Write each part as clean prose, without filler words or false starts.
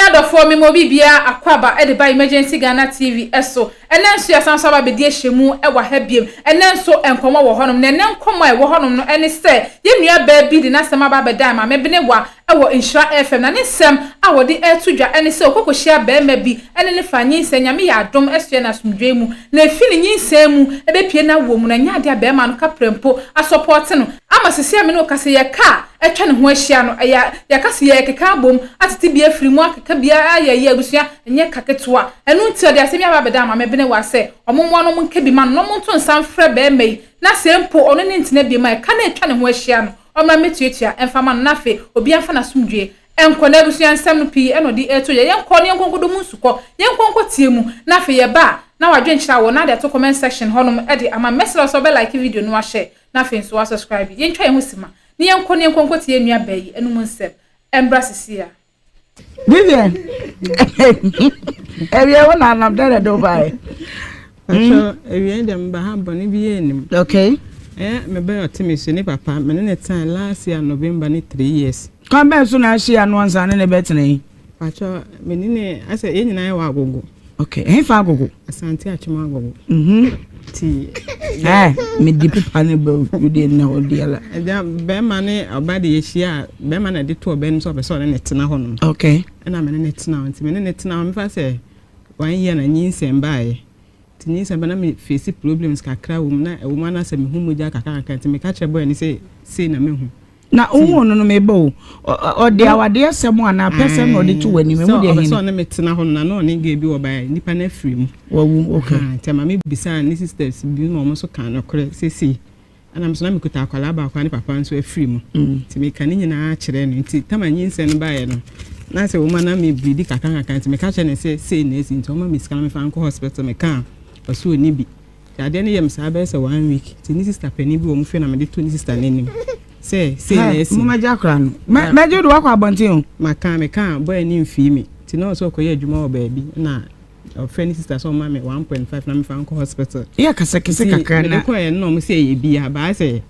Adɔfoɔ me ma obi biara akwaaba de ba Emergency Ghana TV so. Ɛnnɛ nso yɛasan nso aba abɛdi ahyɛmu wɔ ha biom. Ɛnnɛ nso nkɔmmɔ wɔ hɔnom, na ɛnnɛ nkɔmmɔ a ɛwɔ hɔnom no ne sɛ yɛn nua baa bi de n'asɛm aba abɛdan Maame Benewa wɔ Nhyira FM, na ne nsɛm a wɔde reto dwa ne sɛ ɔkɔ kɔhyia barima bi ne no fa nyinsɛn, Nyame yɛ adom soɛ no asomdwoeɛ mu, na ɛfi ne nyinsɛn mu bɛpue n'awoɔ mu no, ɛnyɛ adeɛ a barima no kaprɛ mpo asɔpɔɔte no ama sesei a me ne wo kasa yi ɛka a atwa ne ho ahyia no, ɛyɛ a yɛka sɛ yɛrekeka abom atete bi afiri mu akeka bi ayɛ yɛ abusua, ɛnyɛ ka ketewa. Ɛno nti ɔde asɛm yi aba abɛda Maame Benewa sɛ ɔmommoa no ɔmonka bi ma no na ɔmonto nsa mfrɛ barima yi na sɛ mpo ɔno ne ntena biom a ɛka no a atwa ne ho ahyia no ɔmmra mmɛtuatua mfa ma no na afei obiara mfa n'asomdwoeɛ nkɔ. N'abusua nsɛm no pii na ɔde reto dwa. Yɛnkɔ na yɛnkɔ nkɔdɔ mu nsukɔ, yɛnkɔ nkɔtie mu na afei yɛba a na w'adwenkyerɛ a wɔ na ade ato comment section hɔnom de ama me. Mɛsrɛ wo sɛ wobɛ like video no wahyɛ na afei nso wa subscribe. Yɛntwa yɛn ho sima na yɛnkɔ na yɛnkɔ nkɔtie yɛn nua baa yi anom nsɛm. Ɛmbra sisi a. Vivian, ɛwiɛ wo na anam dɛ na ɛde wo baeɛ. Patrɔ, ɛwiɛ deɛ meba ha bɔne bi yɛ anim. Okay. Ɛyɛ me bɛ ɔte me so ne papa, me ne ne tena last year November ne 3 years. Kwan bɛn so na ahyia no ansa ne ne bɛtena yi? Patrɔ, me ne ne asɛ yɛn nyinaa yɛ wɔ Agogo. Okay, ɛhe fa Agogo? Asante Akyem Agogo. Ti. Ɛɛ, me di pepa ne bɛ o deɛ na o di ala. Ɛgya bɛrima ne ɔba de yɛhyia a bɛrima na ɛde to ɔbaa no sɛ ɔpɛ sɛ ɔne ne tena hɔ nom. Ɛna me ne ne tena hɔ nti me ne ne tena hɔ mefa sɛ one year na nyinsɛn baeɛ. Nti nyinsɛn ba na me face problems kakra wɔ mu na ɛwɔ mu anaasɛ mehu mogya kakra kakra nti meka kyerɛ boy ne sɛ sei na mehu. Na wohu no no meba o, ɔde awadeɛ sɛm anaa pɛsɛm na ɔde to w'anim, emu deɛ hene? Sɛ ɔpɛ sɛ ɔne me tena hɔ no na na ɔne girl bi wɔ baeɛ nipa no afiri mu. Wawu, okay. Nti ama me bisaa ne sisters bi ma ɔmo nso kaa nokorɛ sɛsei. Ɛna me nso na mekuta akwadaa baako a ne papa nso afiri mu. Nti meka ne nyinaa kyerɛ no nti tama nyinsɛn no baeɛ no na sɛ wɔma na me bleedi kakra kakra nti meka kyerɛ no sɛ sei na esi nti ɔma me sika na mefa nkɔ hospital meka a ɔsɛ ɔni bi. Nti adeɛ no yɛ me saa bɛyɛ sɛ one week nti ne sister panin bi wɔ mo fie na mede to ne sister n'anim sɛ sei na esi. Mo mɛgye akora no mɛgye de wakɔ abɔnten o. Maka meka boy ne mfii mi nti na ɔsɛ ɔkɔyɛ adwuma wɔ baabi na ɔfrɛ ne sister sɛ ɔma me 1.5 na mefa nkɔ hospital. Yɛ kasa kɛse kakra na. Nti mede kɔɛ no na ɔmo sɛ ɛyɛ bi a baa sɛ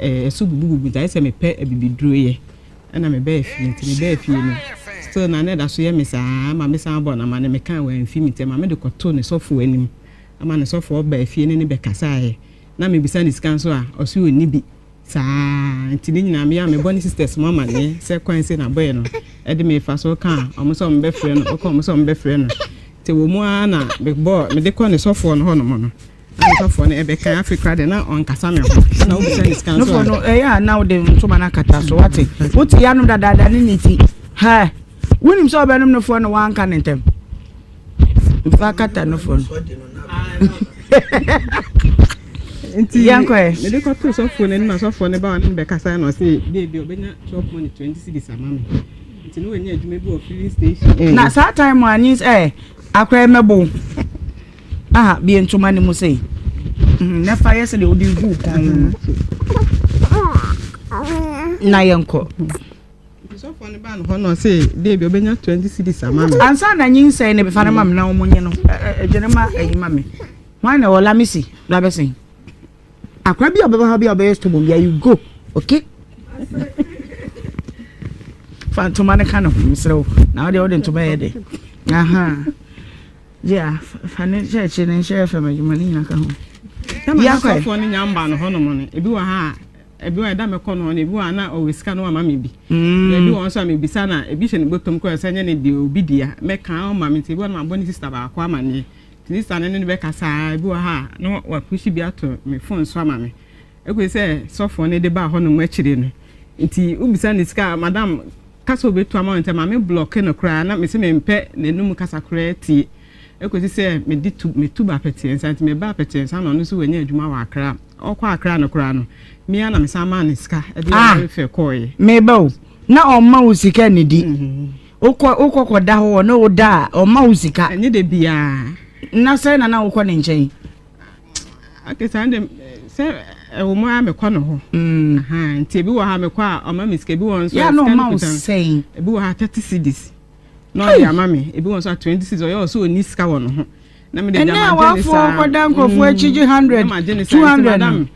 ɛso bubububu nti ayɛ sɛ mepɛ abibiduro yɛ ɛna mebɛɛ fie nti mebɛɛ fie no still na na ɛda so yɛ me saa ama me san bɔ na ma ne meka wamfi mi nti ama me de kɔto ne sɔfo anim ama ne sɔfo ɔba fie ne ne bɛkasaeɛ na mebisa ne sika nso a ɔso ɔnni bi saa nti ne nyinaa meyɛ a mebɔ ne sisters mu amanneɛ sɛ kwan sɛ na bɔyɛ no ɛde mefa so ka a ɔmo sɛ ɔmo bɛfrɛ no ɔka ɔmo sɛ ɔmo bɛfrɛ no nti wɔ mu ara na mebɔ mede kɔ ne sɔfoɔ no hɔnom no na ne sɔfoɔ no ɛbɛka afei koraa de na ɔnkasa me ho ɛna wobisa ne sika nso a no ɛyɛ a na wode ntoma no akata so wate wote yanom dadaada ne ne ti hɛ wonim sɛ ɔbɛnom nofoɔ no wanka ne ntɛm mfa kata nofoɔ no. Nti yɛnkɔ ɛ. Mede kɔto sɔfoɔ no anim a sɔfoɔ no ba ɔne me bɛkasa na ɔse deebi ɔbɛnya chop money 20 cedis ama me nti ne wanya adwuma bi wɔ filling station. Na saa time a nyi ɛ akora mɛbo aha bie ntoma ne mu sei na fa yɛ sɛdeɛ wode gu kɔn mu no na yɛnkɔ. Nti sɔfoɔ no baa no hɔ na ɔse deebi ɔbɛnya 20 cedis ama me. Ansa na nyinsɛn ne bɛfa no ma me na wɔn nye no ɛdwene ma ɛyi ma me hwan na ɛwɔ lamisi labɛsɛn akora bi a ɔbɛba ha bi a ɔbɛyɛ stubborn bi a you go, okay? Fa ntoma no ka ne ho mesrɛ wo na wode wode ntoma yɛ de aha gye a fa ne hyɛ akyire ne nhyɛ fam adwuma ne nyina ka ho. Tama na sɔfoɔ no nya mba no hɔnom no ebi wɔ ha a ebi wɔ ɛda mɛkɔ no hɔ no ebi wɔ ha na ɔwɔ sika no wama me bi na ebi wɔ nso a mebisa na ebi hyɛ ne bɔtɔm kora sɛ nyɛ ne deɛ obi dea mɛka ɔma me nti ebi wɔ no mabɔ ne sister baako amaneɛ nti ne sister no ne no bɛkasa. Ebi wɔ ha a na wapushi bi ato me phone so ama me ekoyi sɛ sɔfoɔ no de ba hɔnom akyire no nti wobisa ne sika madam kasa obetu ama wo nti maame block no koraa na mesi mempɛ n'anum kasa koraa tie ekosi sɛ mede tu metu ba apɛteɛ nsa nti meba apɛteɛ nsa na ɔno nso wanya adwuma wɔ Akra. Ɔkɔ Akra no koraa no mmea na mesan maa ne sika ɛde yɛ fɛ kɔɔɛ. Meba o, na ɔma wo sika ne di wokɔ wokɔ kɔda hɔ ne wo da a ɔma wo sika? Ɛnyɛ de biara. Na sɛ na wokɔ ne nkyɛn? Ake saa de sɛ ɛwɔ mu a mekɔ no hɔ nti ebi wɔ ha mekɔ a ɔma me sika, ebi wɔ nso a sika no kuta sɛn? Ebi wɔ ha 30 cedis na ɔde ama me, ebi wɔ nso a 20 cedis. Ɔyɛ ɔsɛ ɔni sika wɔ ne ho na mede ɛnɛ a wafoɔ kɔda nkurɔfoɔ akyi gye 100, 200 no.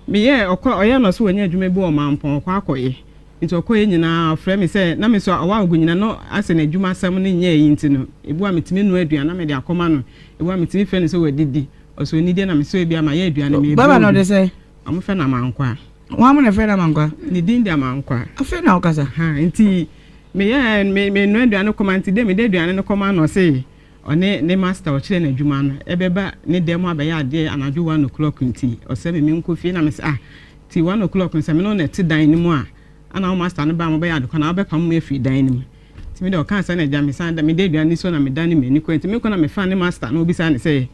Meyɛ ɔkɔ ɔyɛ no so wɔnyɛ adwuma bi wɔ Mampɔn ɔkɔ akɔyɛ. Nti ɔkɔeɛ nyinaa ɔfrɛ me sɛ na me nso ɔwɔ agogo nyina no asɛ n'adwuma asɛm no nyɛɛ yi nti no ebi a metumi noa aduane na mede akɔma no, ebi a metumi frɛ no sɛ wadidi, ɔsɛ ɔnnidi na mesɛ ebi a mayɛ aduane mebrɛ Bɛma no obi. ɔde sɛ? Wɔfrɛ no Amankwaa. Hwan mo na ɛfrɛ no Amankwaa? Ne din de Amankwaa. Afei na wokasa. Ha nti meyɛ me menoa aduane kɔma nti dɛ mede aduane no kɔma no ɔse ɔne ne master ɔkyerɛ no adwuma no ɛbɛba ne dan mu abɛyɛ adeɛ anadwo 1:00 nti ɔsɛ me menkɔ fie na mese ah nti 1:00 no sɛ me ne wo na ɛte dan no mu a ana wo master no ba a mobɛyɛ ade kɔ anaa wobɛpamo me afiri dan no mu nti me deɛ ɔkaa saa na agya mesan da mede aduane no si hɔ na medane m'ani kɔɛ nti mekɔ na mefaa ne master na ɔbisaa no sɛ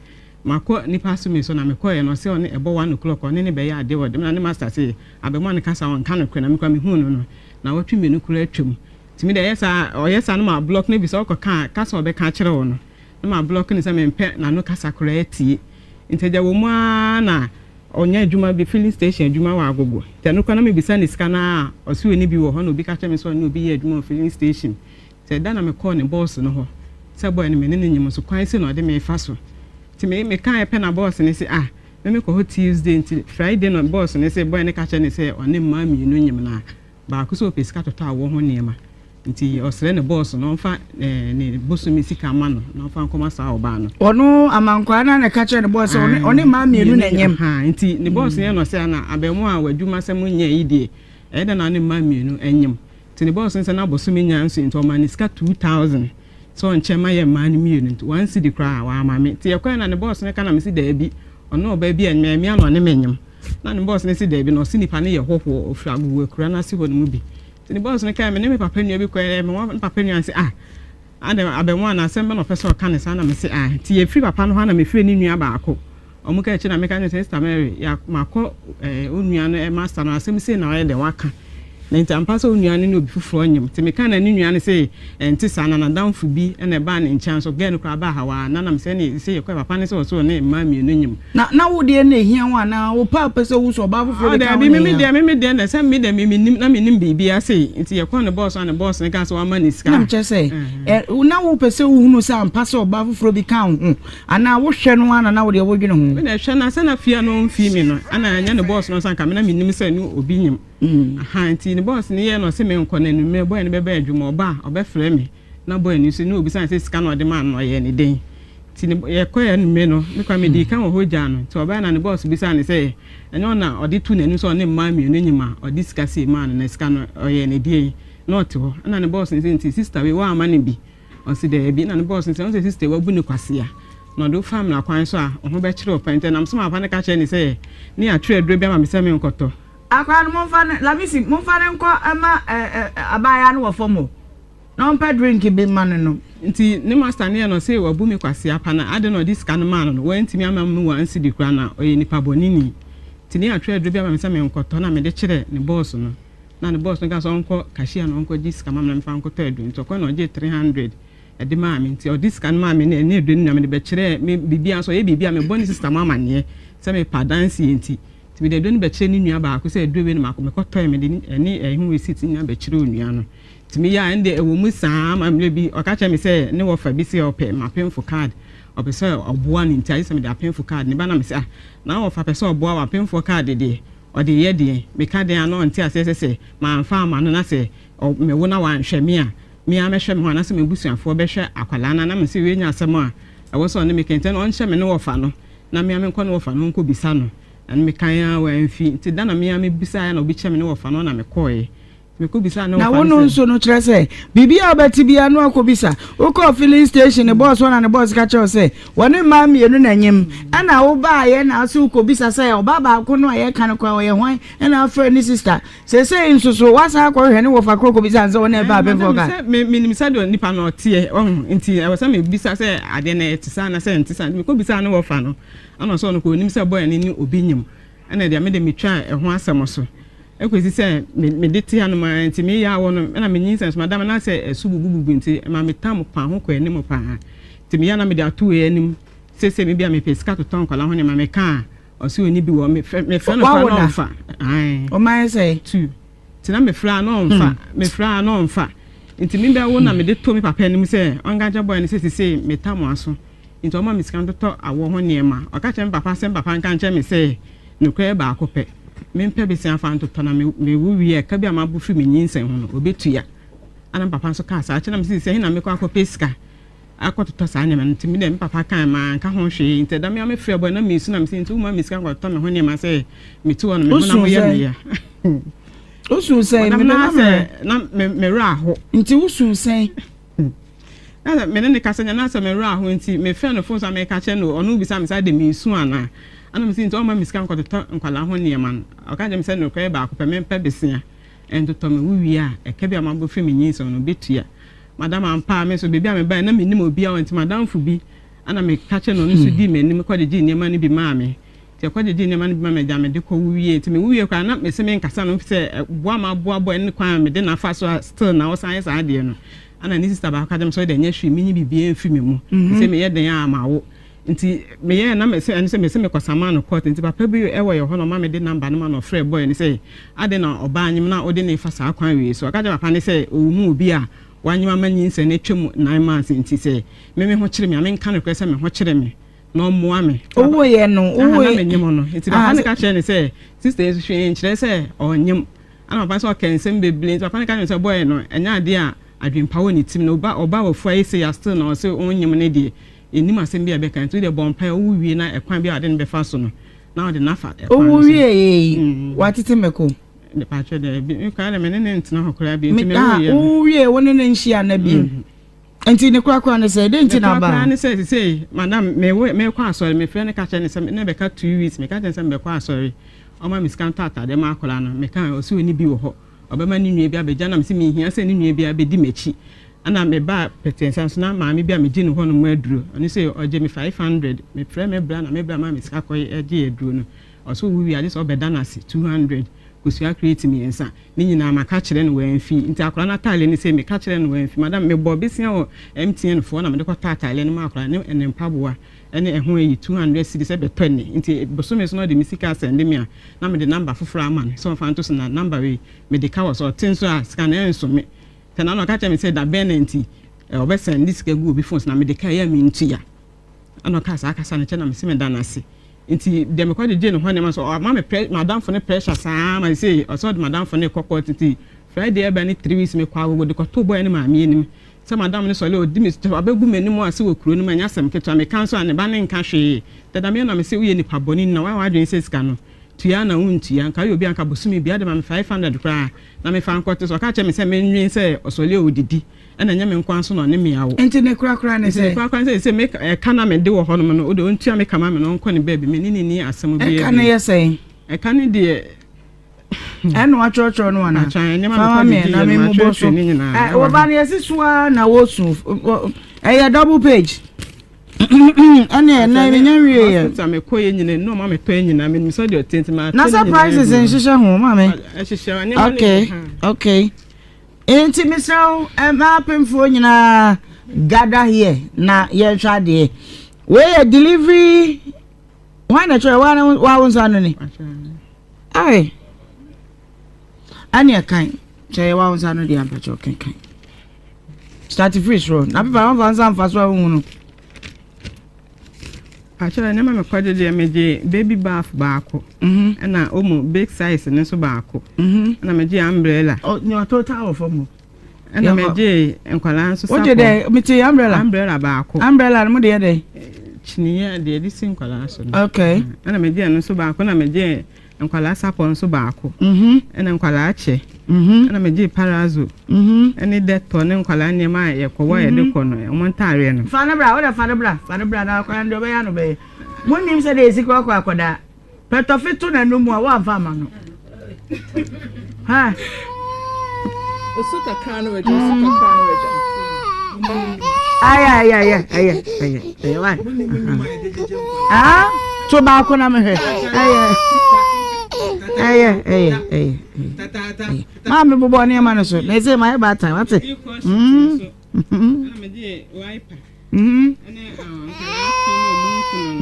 Makɔ nipa so me so na mekɔeɛ no ɔse ɔne ɛbɔ 1:00 ɔne no bɛyɛ adeɛ wɔ dɛm na ne master se abɛmoa no kasa ɔnka nokorɛ na me koraa mehuu no no nawɔtwe mmienu koraa atwam nti me deɛ ɛyɛ saa ɔyɛ saa no ma block no efisɛ ɔkɔ ka a kasa ɔbɛka akyerɛ wo no na ma block no sɛ mempɛ n'ano kasa koraa atie nti agya wɔ mu ara na ɔnya adwuma bi filling station adwuma wɔ Agogo nti ɛno koraa na mebisa ne sika no ara a ɔse ɔni bi wɔ hɔ na obi ka kyerɛ me sɛ ɔne obi yɛ adwuma wɔ filling station Sɛ da na mekɔɔ ne bɔɔso no hɔ sɛ bɔy no me ne no nyim nso kwan sei na ɔde me fa so nti me mekaeɛ pɛ na bɔɔso no se ah me mekɔ hɔ Tuesday nti Friday no bɔɔso no se bɔy no ka kyerɛ no sɛ ɔne mmaa mmienu nyim na baako sɛ ɔpɛ sika totɔ awɔ ho nneɛma nti ɔsrɛ ne bɔɔso no ɔmfa ne bosome sika ma no na ɔmfa nkɔma saa ɔbaa no. Ɔno Amankwaa no ara na ɛka kyerɛɛ ne bɔɔso sɛ ɔne mmaa mmienu na ɛnyem. Nti ne bɔɔso no yɛ no ɔsɛ ana abɛɛmoa a w'adwuma sɛ monyɛ yi deɛ ɛyɛ dɛn na ɔne mmaa mmienu nyem. Nti ne bɔs no sɛ na bosome nnya nso nti ɔmaa no sika 2000 sɛ ɔnkyɛ ma yɛ mmaa no mmienu nti one cedi koraa wamma me nti yɛkɔɛ na ne bɔs no ka na mese daabi ɔne ɔbaa bi ɛnyem ɛyɛ me a na ɔne me nyem na ne bɔs no se daabi na ɔse nipa no yɛ hɔhoɔ ɔfiri agogo akura no ase hɔ no mu bi nti ne bɔs no kae me ne me papa nua bi kɔɛ me me papa nua no se ah Adɛn, abarimaa no, asɛm bɛn na ɔpɛ sɛ ɔka no saa? Na mese, Ah, nti yɛfiri papa no hɔ a na mefrɛ ne nua baako. Wɔn kaa akyi na meka kyerɛ no sɛ, Sister Mary, yɛ, makɔ eh, wo nua no eh, master no, asɛm sei na wayɛ dɛn, waka. Na nti ampa sɛ wo nua no ne obi foforɔ nyem. Nti meka na ne nua no se, ɛnte saa, na n'adamfo bi na ɛbaa ne nkyɛn nso, girl no koraa baa ha waa, na na mesɛ ɛne sɛ yɛkɔɛ papa no sɛ ɔse ɔne mmaa mmienu nyem. Na na wo deɛ na ehia wo anaa wo pɛ a wopɛ sɛ wohu sɛ ɔbaa foforɔ Oh, bi ka ho daabi, na me me ehia deɛ, wo? me me deɛ na sɛ me deɛ me mennim, na mennim biribiara sei, nti yɛkɔɔ ne bɔs hɔ a ne bɔs no kaa sɛ wama ne sika. Na mekyerɛ sɛ, ɛ, na wopɛ sɛ wohunu sɛ ampa sɛ ɔbaa foforɔ bi ka wo ho anaa wohwɛ no ara na na wo deɛ wodwene ho? Me deɛ hwɛ na sɛ na fie a na ɔmfii me no, ɛna ɛnyɛ ne bɔs no nso anka me na mennim sɛ ne obi nyim. Aha, nti ne bɔs no yɛɛ na ɔse menkɔ na anwummerɛ bɔy no bɛba adwuma, ɔba a ɔbɛfrɛ me. Na boy no nso na obisa no sɛ sika na ɔde maa no no ɔyɛɛ ne dɛn. Nti ne yɛkɔɛ anumere no me koraa medii kan wɔ hɔ gyaa no. Nti ɔbaeɛ na ne boss bisaa no sɛ ɛnyɛ ɔno na ɔde too n'anim sɛ ɔne mmaa mmienu nyim a ɔde sika sei maa no na sika no ɔyɛɛ ne deɛn. Na ɔte hɔ. Ɛna ne boss no sɛ nti sister wei woamma no bi? Ɔse daabi. Ɛna ne boss no sɛ wohu sɛ sister yi wabu no kwasea na ɔde wo fa mmara kwan so a wo ho bɛkyere wo paa. Nti ɛnam so ma papa no ka kyerɛɛ no sɛ ne yɛatwerɛ aduro bi ama me sɛ menkɔtɔ. Akwadaa no momfa no, Lamisi, momfa no nkɔ mma abaayewa no wɔ fam hɔ. Na ɔmpɛ drink bi mma no nom. Nti ne master no yɛ no ɔse wabu me kwasea pa na aden na ɔde sika no maa no no wantumi amma me one cedi koraa na ɔyɛ nipa bɔne ni nti ne atwerɛ aduro bi ama me sɛ menkɔtɔ na mede kyerɛ ne boss no na ne boss no kaa sɛ ɔnkɔ cashier na ɔnkɔ gye sika ma me na memfa nkɔtɔ aduro nti ɔkɔɛ na ɔgyee 300 de maa me nti ɔde sika no maa me ne ɛne aduro no nyinaa mede bɛkyerɛɛ me biribiara nso ɔyɛ biribi a mebɔ ne sister mo amaneɛ sɛ mepɛ adanseɛ nti nti mede aduro no bɛkyerɛ ne nua baako sɛ aduro wei na makɔ mekɔtɔɛ mede ɛne ɛho receipt nyinaa bɛkyerɛ onua no Tumi yɛ a, ɛnde ɛwɔ mu saa ma mmerɛ bi ɔka kyerɛɛ me sɛ ne wɔfa bi se ɔpɛ m'apemfo card, ɔpɛ sɛ ɔboa no nti agye sɛ mede apemfo card no ba na mese ah na wo wɔfa pɛ sɛ ɔboa wo apemfoɔ card deɛ ɔde yɛ deɛn? Meka dɛn a na ɔnte aseɛ sɛ sɛ mamfa amma no na sɛ mewo na wanhwɛ me a me ara mɛhwɛ me ho anaasɛ m'abusuafoɔ bɛhwɛ akwadaa no a na mese wei nyɛ asɛm a ɛwɔ sɛ ɔne me ka nti ɛna ɔnhyɛ me ne wɔfa no na me ara menkɔ ne wɔfa no hɔ nkɔbisa no ɛno mekae ara wamfi nti da na me ara mebisaeɛ na obi kyerɛ me ne wɔfa no na mekɔeɛ. Na wo no nso no kyerɛ sɛ biribi a wobɛte biara no akɔbisa. Wokɔɔ filling station ne bɔs hɔ na ne bɔs ka kyerɛ wo sɛ wɔne mmaa mmienu na nyem. Ɛna wobaeɛ na ase wokɔbisa sɛ ɔbaa baako no a yɛka no koraa ɔyɛ hwan ɛna afrɛ ne sista. Seesei nso so woasan akɔhwehwɛ ne wɔfa korɔ kɔbisa no sɛ wɔne ɛbaa bɛmfa ɔka. Menim sɛdeɛ nipa no ɔteɛ wahu nti ɛwɔ sɛ mebisa sɛ adeɛ no ɛte saa anasɛ ɛnte saa nti mekɔbisaa ne wɔfa no ɛna ɔsɛ ɔno koraa ɔnim sɛ bɔy no ne obi nyem ɛna deɛ mede metwaa ɛho asɛm so. Ɛkɔsi sɛ me mede te hanom ara nti me yaw no ɛna me nyinsɛn nso madam na sɛ ɛso bubububu nti ɛma me tam kwan ho kɔ anim paa nti me ya na mede ato wei anim seesei me bia mepɛ sika totɔ nkwadaa ho nneɛma meka a ɔse ɔni bi wɔ me frɛ me frɛ no koraa na ɔmfa ae Ɔma yɛ sɛ? Two nti na me frɛ a na ɔmfa me frɛ a na ɔmfa nti me bɛwo na mede to me papa anim sɛ ɔnka nkyerɛ boy no sɛ seesei me tam aso nti ɔma me sika ntotɔ awɔ ho nneɛma ɔka kyerɛ me papa sɛ me papa nka nkyerɛ me sɛ nokorɛ yɛ baako pɛ. Mempɛ besia mfa ntotɔ na mewo wie a, ɛka bi a mabɔ firi me nyinsɛn ho no, ɔbɛtua. Ɛna me papa nso kaa saa. Akyire na mese sɛ he na mekɔ akɔpɛ sika akɔtotɔ saa nneɛma no. Nti me deɛ me papa kae manka ho hwee. Nti ɛda me a mefrɛ bɔe na mesu na mese nti woma me sika nkɔtotɔ me ho nneɛma sɛ mete hɔ no me honam yɛ me ya. Wosu sɛn? Madam na sɛ na me werɛ aho. Nti wosu sɛn? Na sɛ me ne no kasa nya na sɛ me werɛ ahow nti mefrɛ no fon so a meka kyerɛ no ɔno bisa me sɛ adɛn meresu anaa? Ɛna mese nti ɔmma me sika nkɔtotɔ nkwadaa ho nneɛma no. Ɔka kyerɛ me sɛ nokorɛ yɛ baako pɛ mempɛ besea ntotɔ me wo wie a ɛka bi a mabɔ firi me nyinsɛn no ɔbɛtua. Madam ampa a me nso baabi a mebaeɛ na mennim obiara hɔ nti madamfo bi ɛna meka kyerɛ no ɔno nso dii m'anim kɔgyegyee nneɛma no bi maa me. Nti ɛkɔgyegyee nneɛma no bi ma me agya mede kɔ wo wie nti me wo wie koraa na mese me nkasa no sɛ boa ma aboa boy ne kwan a mede no afa so a still na ɔsan yɛ saa adeɛ no ɛna ne sister baako ka kyerɛ me sɛ ɔdeɛ nyɛ hwee menyi biribiara mfiri me mu sɛ meyɛ den a mawo nti meyɛɛ na mese ɛno sɛ mese mekɔsamaa no court nti papa bi ɛwɔ yɛ hɔ na ɔma mede number no ma na ɔfrɛ boy no sɛ adɛn na ɔbaa nyem na ɔde ne fa saa kwan wei so ɔka kyerɛ papa no sɛ ɔwɔ mu obi a wanyem ama nyinsɛn no atwam 9 months nti sɛ me me ho kyere me a menka nokorɛ sɛ me ho kyere me na ɔmmoa me. Wowoeɛ no, wowoeɛ. Na menyem no. Nti papa no ka kyerɛɛ no sɛ, sister yi nso hwee nkyerɛ sɛ ɔnyem. Ɛna papa no sɛ ɔka nsɛm bebree. Nti papa no ka kyerɛɛ no sɛ boy no, ɛnyɛ adeɛ a adwempa wɔ ne tirim. Na ɔba ɔba wafua yi sei a still na ɔse ɔnyem no deɛ, yɛnnim asɛm bi a ɛbɛka. Nti wodeɛ bɔ mpaeɛ, wowo wie na ɛkwan bi a ɔde no bɛfa so no, na ɔde no afa ɛkwan no so. Wowo wieeɛ yi, watete mako? Mepakyɛ daabi. Me koraa deɛ me ne no ntena hɔ koraa bio. Nti mewoeɛ no. Wowo wieeɛ wo ne no nhyia nna bio? Nti ne korakora ne sɛ, dɛn nti na aba? Ne korakora ne sɛ, sesei, madam, mewo, mekɔ asɔre, mefrɛ no ka kyerɛ no sɛ, na ɛbɛka 2 weeks, meka kyerɛ no sɛ mebɛkɔ asɔre, ɔma me sika ntɔ atade ma akwadaa no, meka a, ɔse ɔnni bi wɔ hɔ, ɔbɛma ne nua bi abɛgya, na mese menhia sɛ ne nua biara bɛdi m'akyi. Ɛna mebaa Pɛtiɛnsa nso, na maame bi a megye no hɔnom aduro, ɔno nso ɔgye me 500, mefrɛ me bra na me bra maa me sika kɔ gyee aduro no, ɔse ɔwo wie a, gye sɛ ɔbɛda no ase 200. Kosua crate miensa. Ne nyinaa maka kyerɛ no wamfi. Nti akwadaa no ataale no sei meka kyerɛ no wamfi. Madam mebɔɔ besia wɔ MTN foɔ na mede kɔtɔ ataale no maa akwadaa no ne ne mpaboa ne ɛho ayi 200 cedis ɛbɛtɔ ɛnɛ. Nti bosome so na ɔde me sika asɛnde me a na mede number foforɔ ama no sɛ ɔmfa nto so na number wei mede ka wɔ so ɔte nso a sika no ɛnso me. Sɛ na ɔka kyerɛ me sɛ dabɛn na nti ɔbɛsɛnde sika gu obi phone so na mede ka ɛyɛ a mentua. Ɛna ɔkaa saa kasa no kyɛ na mese meda no ase. Nti deɛ mekɔ gyegye ne hɔ nneɛma so ɔma me prɛ madamfo no pressure saa ma sɛ ɔsɛ ɔde madamfo no kɔ court nti Friday ɛbɛ ne 3 weeks mekɔ agogo de kɔto boy ne maame anim sɛ madam no sɔle ɔdi me ɔbɛgu m'anim ase wɔ kuro no mu ɛnyɛ asɛm ketewa meka nso a ne ba ne nka hwee dada me na mese woyɛ nipa bɔne ni na woayɛ w'adwene sɛ sika no tua na wontua nka woyɛ obi anka bosome bia de ma me 500 koraa na mefa nkɔte so ɔka kyerɛ me sɛ menwen sɛ ɔsɔle a ɔdidi ɛna ɛnyɛ me nko ara nso na ɔne me awo. Nti ne korakora ne sɛ? Nti ne korakora ne sɛ, sɛ me ɛka na mede wɔ hɔnom no, wode ɔntua me ka ma me na ɔnkɔ ne baabi, me ne no nni asɛm biara bio. Ɛka no yɛ sɛn? Ɛka no deɛ. Ɛna watwerɛtwerɛ no anaa? Atwan, nneɛma mekɔ de di yɛ no, matwerɛtwerɛ ne nyinaa. Wɔba no yɛsi so ara na wɔsu, ɛyɛ double page. Ɛne ɛnɛ menya nwie yɛ. Hospital mekɔ yɛ nyina, nneɛma metɔ yɛ nyinaa, menim sɛ deɛ ɔte nti matwerɛ ne nyinaa. Na sɛ prices nhyehyɛ ho, maame. Ɛhyehyɛ nneɛma no. Okay, okay. Enti mesrɛ wo, mmaa apemfoɔ nyinaa gather here na yɛnhwɛ adeɛ. Wei yɛ delivery, hwan na ɛtwerɛ, wa wo nsa ano ni? Ae, ɛne ɛkan, kyɛ yɛ wa wo nsa ano deɛ ampakyɛ ɔkenkan. Start free soro, na pepa wɔmfa nsa mfa so a wohu no. Akyerɛ nneɛma mekɔgye deɛ megye baby bath baako ɛna omo big size no nso baako ɛna megye umbrella. Nea ɔtɔ taa wɔ fam hɔ. Ɛna megye nkwadaa nso sapɔ. Wogye dɛ mete umbrella. Umbrella baako. Umbrella no mo de yɛ dɛ. Kyiniiɛ deɛ yɛde si nkwadaa so no. Okay. Ɛna megye ɛno nso baako ɛna megye nkwadaa sapɔ nso baako. Ɛna nkwadaa kyɛ. Ɛna megye parazo. Ɛne dɛtɔ ne nkwadaa nneɛma a yɛkɔwɔ a yɛde kɔ no wɔn ntaareɛ no. Fa no bra wode fa no bra fa no bra na akwadaa no deɛ ɔbɛyɛ ano bɛyɛ. Monnim sɛdeɛ yɛsi korɔkorɔ akwadaa. Pɛtɔfe to n'anum a woamfa ama no. Ha. Osu kakra no wagya osu kakra no wagya. Ayɛ ayɛ ayɛ ayɛ ayɛ ayɛ wa. Ah to baako na mehwɛ. Ayɛ ayɛ ayɛ ayɛ. Maame bobɔ nneɛma no so na ɛsɛ ma ayɛ baatan wate. Mm. Mm.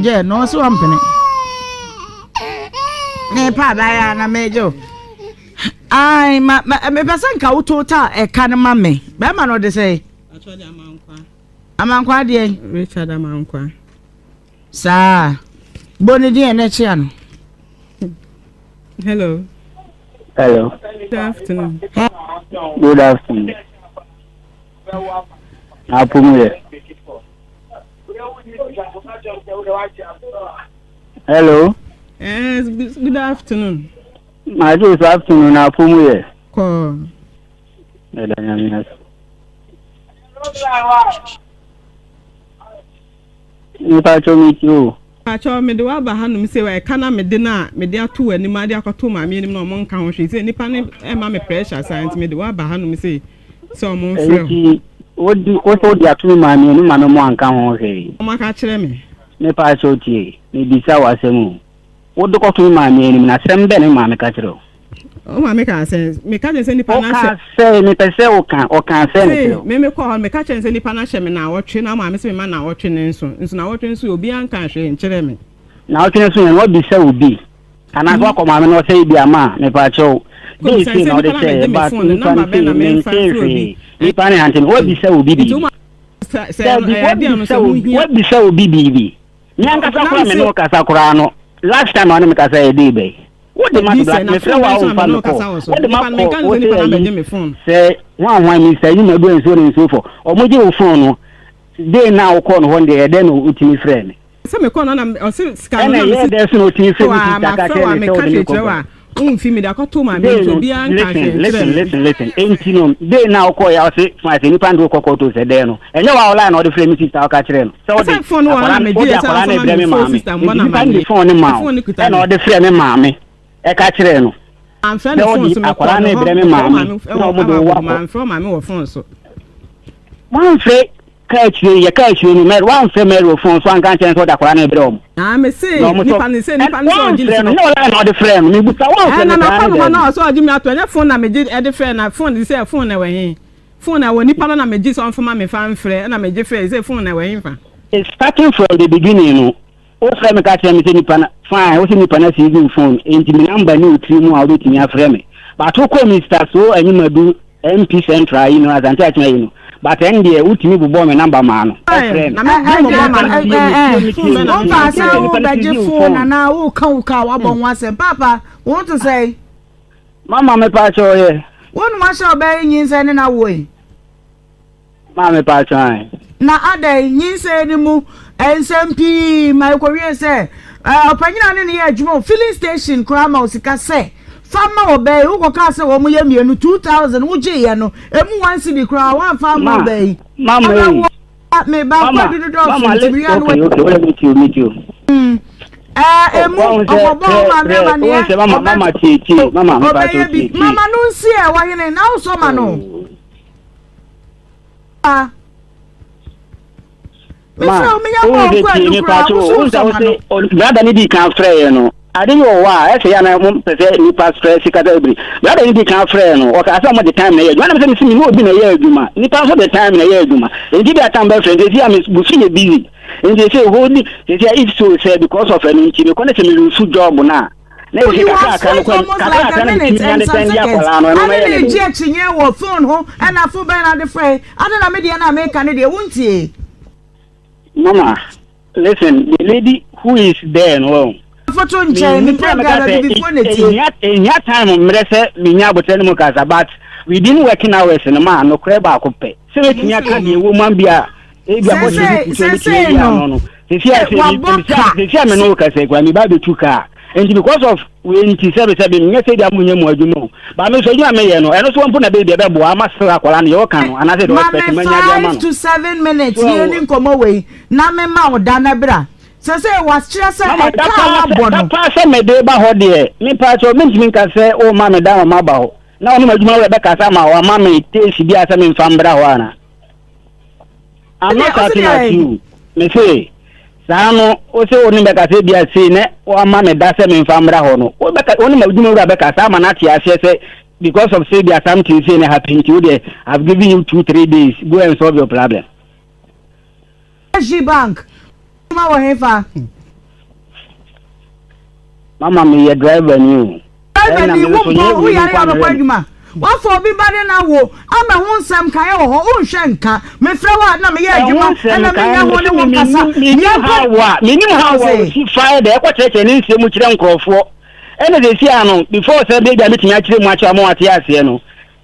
Gye na ɔsɛ ɔmpene. Ne pa abaya na megye o. Ai ma mepɛ sɛ nka wo total ɛka no ma me. Bɛrima no ɔde sɛ. Amankwa deɛ. Richard Amankwa. Saa. Bɔ ne din ɛnɛ kyea no. Hello. Hello. Good afternoon. Good afternoon. Apomu yɛ. Hello. Yes, good afternoon. Majo so afternoon na apomu yɛ. Kɔ. Ɛda nyame ase. Mpatsɔ mi ti o. Mpatsɔ mede wo aba hanom sɛ ɛka na mede no a mede ato w'anim ade akɔto maame anim na ɔmo nka ho hwee sɛ nipa no ɛma me pressure saa nti mede wo aba hanom sɛ sɛ ɔmo mfrɛ wo. Nti wodi wosɛ wode ato me maame anim ma me mo anka ho hwee. Ɔmo aka akyerɛ me. Mepakyɛw tie, mebisa wo asɛm o. Wode kɔto me maame anim no, asɛm bɛn na me maame ka kyerɛ wo? Wo maame kaa sɛ, meka kyerɛ no sɛ nipa no ahyɛ. Ɔkaa sɛ, mepɛ sɛ woka, ɔkaa sɛn Sei, kyerɛ wo? me mekɔɔ hɔ no, meka kyerɛ no sɛ nipa no ahyɛ me naawɔtwe, na wo maame se memma naawɔtwe no nso. Nso naawɔtwe nso obiara nkaa hwee nkyerɛɛ me. Naawɔtwe no nso yɛ no, woabisa obi? Anaasɛ woakɔ maame no hɔ sɛ ebia ma, mepakyɛw, dɛn Kɔbisa no sei sɛ na wode nipa no hyɛeɛ, abɛgye me but phone no, nipa number no bɛn na sei, memfa mentee mfrɛ obi? hwee, nipa no ante me, woabisa obi Nti biribi? wo maame sɛ, sɛ ɛno Dabi, ɛyɛ adeɛ a no woabisa sɛ ho obi, hia. woabisa obi biribi? Me ankasa Na koraa me me ne se. wo kasa koraa no, last time a wo ne me kasa yɛ day bɛn? Wo de ma Bi black sɛ na me frɛ phone wo a bɛn so wo na nfa me ne me wo kasa call. wɔ so? Wo de ma Nipa no kɔ menka no wo sɛ se nipa no ayi abɛgye me phone. sɛ hwan hwan mi sɛ ayi ma du nsuo ne nsuo fɔ. Ɔmo gye wo phone no day na wo kɔɔ no hɔ no deɛ ɛdɛn na otumi frɛ me. Sɛ me kɔɔ no na ɔse sika no Ɛna na me ɛyɛɛ se dɛn so na otumi frɛ me wa sister ma ka frɛ wa kyerɛ me me sɛ ka wode me hwee kɔ kyerɛ kɔ. wa womfi me de akɔto maame Day nti no obiara nka hwee listen nkyerɛ listen me. listen listen enti no day na wokɔɔ yɛ a ɔse fine sɛ nipa no de wo kɔ kɔɔto sɛ dɛn no ɛnyɛ wa wo line na ɔde frɛ me sister woka kyerɛ no sɛ wode Sɛ phone no wɔ hɔ na akwadaa no me wode gye sɛ akwadaa no ɔmfa ma rebrɛ me me phone maame sister mbɔ nti no nipa no de amaneɛ. phone no maa wo Phone no kuta ɛna me. ɔde frɛ me maame ɛka kyerɛɛ no Mamfrɛ sɛ no phone wode so mekɔɔ akwadaa ne no hɔ rebrɛ me mekɔɔ maame maame na wɔ wɔde wo Ababodo akɔ mamfrɛ maame wɔ phone so. Woamfrɛ kaa akyire yi yɛkaa akyire no Mary woamfrɛ Mary wɔ phone so anka ankyerɛ no sɛ wode akwadaa no rebrɛ wɔn Ah me se na wɔn nso nipa no sɛ nipa no sɛ ɔgye ne woamfrɛ no sika. nyɛ ɔline na ɔde frɛɛ no mebusa woamfrɛ Ɛɛ no na saa makɔ ne no hɔ na daabi. ɔsɛ ɔgye me ato ɛnyɛ phone na megye ɛde frɛ na phone de sɛ phone na ɛwɔ he phone na ɛwɔ nipa no na megye sɛ ɔmfa ma me fa mfrɛ ɛna megye frɛ sɛ phone na ɛwɔ he fa. Starting from the beginning no wofrɛ me ka kyerɛ me sɛ nipa no fine wose nipa no aseive wo phone enti me number ne wo tiri mu a wobɛtumi afrɛ me but wokɔ Mister So Anyimadu MP Central yi no Asante Akyem ayi no but ɛn deɛ wotumi bobɔɔ me number maa no ɔfrɛɛ me Na me me bobɔ ma no tie me tie me tie me Wofaa tie sɛ me nipa no wobɛgye seize wo phone phone anaa woka wo ka a woabɔ ho asɛm paapa wo ho te sɛn? Mama mepaakyɛw yɛ. Wo na wahyɛ ɔbaa yi nyinsɛn ne n'awoɔ yi? Maame paatwɔ ae. Na adɛn, nyinsɛn no mu nsɛm pii ma ɛkɔwiee sɛ ɔpanyin a ne no yɛ adwuma wɔ filling station koraa ma wo sika sɛ fa ma ɔbaa yi, wokɔkaa sɛ wɔn yɛ mmienu, 2000 wogyeeɛ no, ɛmu one cedi koraa woamfa amma ɔbaa yi. Mama Ɔbɛwo ei. me ba Mama, kwadu no dɔɔso mama, nti le, mewia no okay, okay, wode me tio, me tio. Ɛɛ, emu Wahu sɛ, ɔkɔbɔ wo hwɛ, maame hwɛ, amaneɛ, wohu sɛ mama, mama tie, tie, mama, me paatwɔ ɔbɛyɛ bi. tie, tie. Mama no nsi ɛ, ɔhene, na wosɔ ma no. Oh. Ma, wohu sɛ tie me paatwo wohu sɛ wo se brada no dii kan frɛeɛ no ade bi wɔ hɔ a ɛsɛ yɛ ana mo pɛ sɛ nipa stress kasa ebiri brada no dii kan frɛɛ no ɔkaa sɛ ɔmo de time na ɛyɛ adwuma na mesɛ mesi me ne obi na ɛyɛ adwuma nipa nso de time na ɛyɛ adwuma nti bi a time bɛfrɛ nti esi a me busu yɛ busy nti esi hold esi a if so sɛ because of ɛno nti mekɔ ne sɛ me lose job no a Na ese You have kakraka no spent kɔ almost like kakraka a no minute metumi and ade some sɛn de seconds. akwadaa no ɛno Ade mɛyɛ na ne egye den. akyinnye wɔ phone ho ɛna fo bɛn na ade frɛ ade na me deɛ na meka ne deɛ wontie. Mama listen the lady who is there no wɔn. Foto nkyɛn me Menhu sɛ meka program sɛ abibifoɔ na tie. ehia ehia time mmerɛ sɛ menya abotire no mu kasa but within working hours no ma nokorɛ baako pɛ sɛ mɛtumi aka deɛ ɛwɔ mu am bi a ebi a bɔhyɛ bi Sɛsɛɛ kutu a mɛtumi sɛsɛɛ ayi ano no no sɛsi a sɛ wabɔ ka. sɛsi a me ne wo kasa yi koraa meba abɛtu kaa nti because of wei nti sɛbe sɛbe menyɛ sɛ ebia monyɛ mo adwuma o but me nso adwuma a meyɛ no ɛno so mpo na bɛyɛ bi ɛbɛboa ama still akwadaa no deɛ ɔka no anaasɛ deɛ Ma ɔexpect me manya de ama five no to seven minutes so na yɛni nkɔmmɔ wei na mema wo da na bra. Sɛsɛɛ wakyerɛ sɛ Mama da ɛka a paa sɛ wabɔ da no. paa sɛ mede ba hɔ deɛ mepa kyɛw mentumi nka sɛ woma me da na maba hɔ na ɔne m'adwuma wura bɛkasa ma wama me taste bi a sɛ memfa mbra hɔ ana I'm not Ɔse shouting deɛ at you me se saa no wo se wo ne bɛkasa bi a sei na wama me da sɛ memfa mbra hɔ no wo bɛka wo ne m'adwuma wura bɛkasa ama no ate aseɛ sɛ because of say bi a something sei na happen nti wo deɛ I've given you 2 3 days go and solve your problem. SG Bank adwuma wɔ hefa? Mama meyɛ driver ni o. Driver Ɛna ni me wo nso mpo nyɛ wo wei yare nko a a na wobɛkɔ ɛyɛ me. adwuma wafa obi ba ne na wo ama ho nsɛm kaeɛ wɔ hɔ wonhwɛ nka mefrɛ wo a na meyɛ Ɛho adwuma nsɛm ɛna kaeɛ menya no ho ne mese wo me nkasa menim menim yɛmpɛ how a menim how a ɔse osi fae dɛ ɛkɔkyerɛkyerɛ ne nsɛm mu kyerɛ nkurɔfoɔ. Ɛna sɛsi a no, before sɛ baabi a mɛtumi akyerɛ mu akyerɛ ama wate aseɛ no,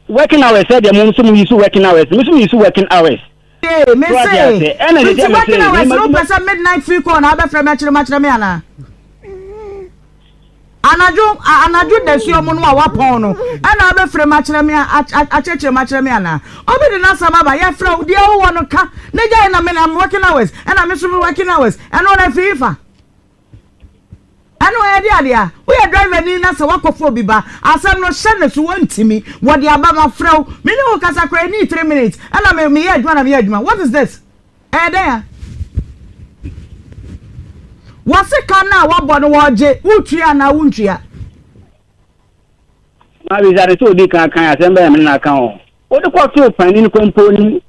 working hours sɛdeɛ mo nso mo use working hours, me nso me use working hours. Ee, me So wate se, aseɛ? Ɛna sɛsi nti a me working se, hours me no wopɛ ma sɛ midnight free call na wobɛfrɛ me akyerɛ mu akyerɛ me anaa? Anadwo, anadwo dasuo mu no a wapɔn no, ɛna wobɛfrɛ mu akyerɛ me akyerɛkyerɛ mu akyerɛ me anaa? Obi de n'asɛm aba, yɛfrɛ wo, deɛ wowɔ no ka, na gyae na me I'm working hours, ɛna me nso me working hours, ɛno na ɛfiri fa. Ɛno ɛyɛ de adeɛ a, woyɛ driver ni na sɛ woakɔfa obi ba, asɛm no hyɛ ne so, wɔntumi, wɔde aba mafrɛ wo, me ne wo kasa koraa ɛnii 3 minutes, ɛna me meyɛ adwuma na meyɛ adwuma, what is this? Ɛyɛ dɛn a? Wɔse ka no a wɔabɔ no wɔregye, wotua anaa wontua? Mabisa no sɛ odi kan kan asɛm bɛn na me ne no aka o. Wode kɔtoo panin kɔmpɔni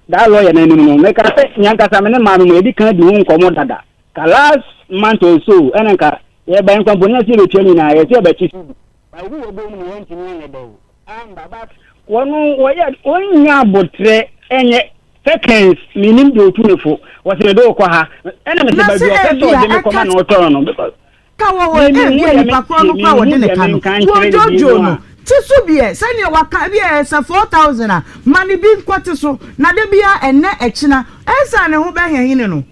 that lawyer no anim no, meka sɛ me ankasa me ne maame mu yɛdi kan di ho nkɔmmɔ dada. Ka last month or so ɛna nka yɛba nkwampɔni ase yɛbɛtua nyinaa yɛsɛ yɛbɛkye so bi. Ba obi wɔ bɔ mu no yɛntumi anyɛ dɛ o. Amba but wɔno wɔyɛ wɔnnya abotrɛ ɛnyɛ seconds menim deɛ ɔtu ne fo wɔsɛ mede wo kɔ ha ɛna mesɛ Na baabi sɛ ɔpɛ sɛ ebia ɔde me ɛka kɔma na ɔtɔn no because ka wɔ hɔ me ebia mehu deɛ nipa korɔ no me koraa mehu wɔde ne deɛ ka no menka nkyerɛ ne bi wɔdwodwo mu no a te so biɛ sɛnea waka ebia ɛyɛ sɛ 4000 a ma ne bi nkɔ te so na da bia ɛnɛ ɛkyena ɛnsa ne ho bɛhɛhene no.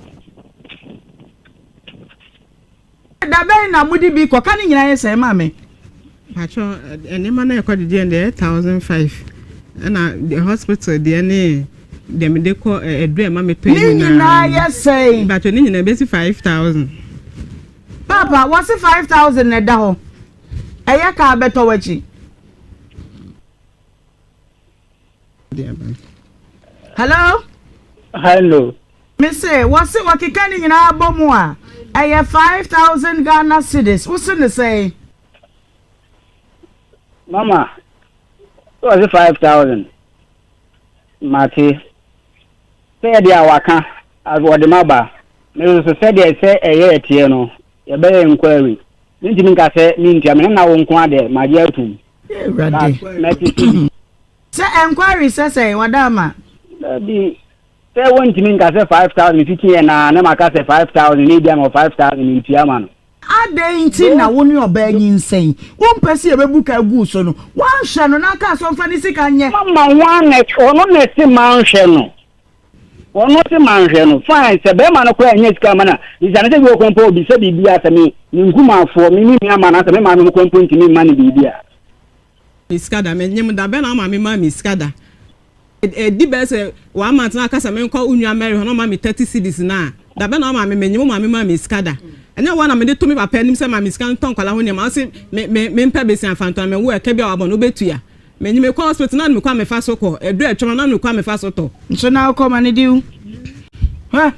Da bɛn na mode bi kɔ? Ka ne nyinaa yɛ sɛn ma me. Patrɔ nneɛma no a ɛkɔ dedeɛ no deɛ ɛyɛ 1005 ɛna deɛ hospital deɛ ne deɛ mede kɔ aduru a ɛma metɔ Ne nyinaa yɛ sɛn? Patrɔ ne nyinaa ɛbɛsi 5000. Paapa wɔse 5000 na ɛda hɔ ɛyɛ kaa bɛtɔ w'akyi. Hello. Hello. Me se wɔse wɔkeka ne nyinaa bɔ mu a ɛyɛ 5000 Ghana cedis wose ne sɛn? Mama, wɔse 5000 mate sɛ yɛde a waka wɔde ma ba me nso sɛdeɛ sɛ ɛyɛ ɛteɛ no yɛbɛyɛ inquiry mentumi nka sɛ mentua me ne na wo nko adeɛ magye atum. Awurade. Sɛ enquiry sɛ sɛn wada ama. Dabi sɛ wontumi nka sɛ 5000 fiti yɛ naa na maka sɛ 5000 na ebi ama 5000 ntua ma no. Adɛn nti na wo ne ɔbaa nyinsɛn? Wompɛ sɛ yɛbɛbu ka agu wo so no, woanhwɛ no na aka sɛ ɔmfa ne sika nyɛ. Mama hwan na ɔno na ɛse manhwɛ no. Ɔno se manhwɛ no. Fine sɛ bɛrima no koraa nnya sika ama no a, bisa no sɛ bi wɔ kwan mpo obisa biribi a sɛ me me nkumafoɔ me me nua ma no asɛ me maame mo kwan mpo ntumi mma no biribi a. Me sika da, menyem da bɛn na wo maame maa me sika da? Ɛdi bɛyɛ sɛ one month na aka sɛ menkɔ wo nua Mary hɔ na ɔma me 30 cedis no a, da bɛn na wo maame menyem wo maame maa me sika da? Ɛnyɛ wo a na mede to me papa anim sɛ ma me sika ntɔ nkwadaa ho nneɛma, wose me me mempɛ besia mfa ntɔ na mewo ɛka bi a wabɔ no wobɛtua. Menye me kɔ hospital na me kwan mefa so kɔ edu atwam na me kwan mefa so tɔ. Nso na wokɔ ma ne di wo. Hwɛ,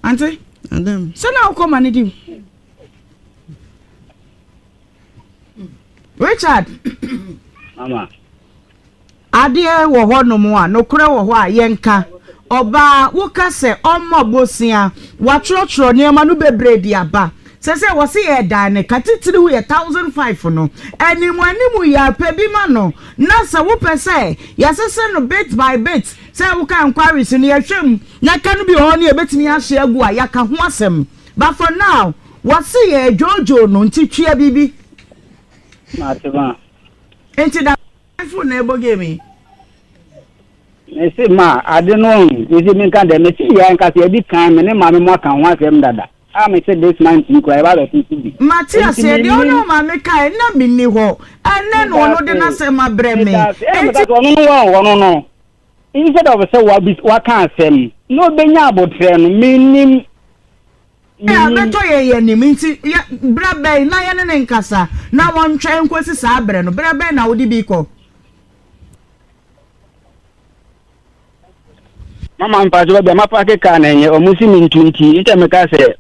ante. Adam. Sɛ na wokɔ ma ne di wo. Richard. Mama. Adeɛ wɔ hɔ nom a, nokorɛ wɔ hɔ a, yɛnka. Ɔbaa, woka sɛ ɔmmɔ bosea, watwerɛtwerɛ nneɛma no bebree de aba. Sɛsɛ wɔse yɛɛdan ne ka titiriw yɛ 1005 no anim anim yɛ pɛ bi ma no na sɛ wopɛ sɛ yɛsese no bit by bit sɛ woka enquiries no yɛhwɛ mu na ka no bi wɔ hɔ no yɛbɛtumi ahye agu a yɛaka ho asɛm but for now wɔse yɛɛdwoodwoo no nti twea biribi. Mate ma. Nti da phone na ɛbɔ game yi. Mese ma ade no mese menka dɛ mese yɛ ankasa yɛdi kan me ne maame mo aka ho asɛm dada. A me se this month yi koraa yɛba abɛto so bi. Mate Enti aseɛ, deɛ wo ne mennim. wo maame kaeɛ na menni hɔ, ɛnnɛ na ɔno de Medase, n'asɛm abrɛ me, medase. Ɛna enti. meka sɛ ɔno no wɔn ɔno no instead of sɛ wabis waka asɛm na ɔbɛnya abotrɛ no mennim, Ɛ mennim. abɛtɔ yɛn yɛn anim, nti yɛ, berɛ bɛn na yɛne no nkasa na wɔntwɛn nkɔsi saa berɛ no, berɛ bɛn na wode bi kɔ? Mama mpacho baabi a mapaake car no ɛnyɛ ɔmo si me ntu nti nti meka sɛ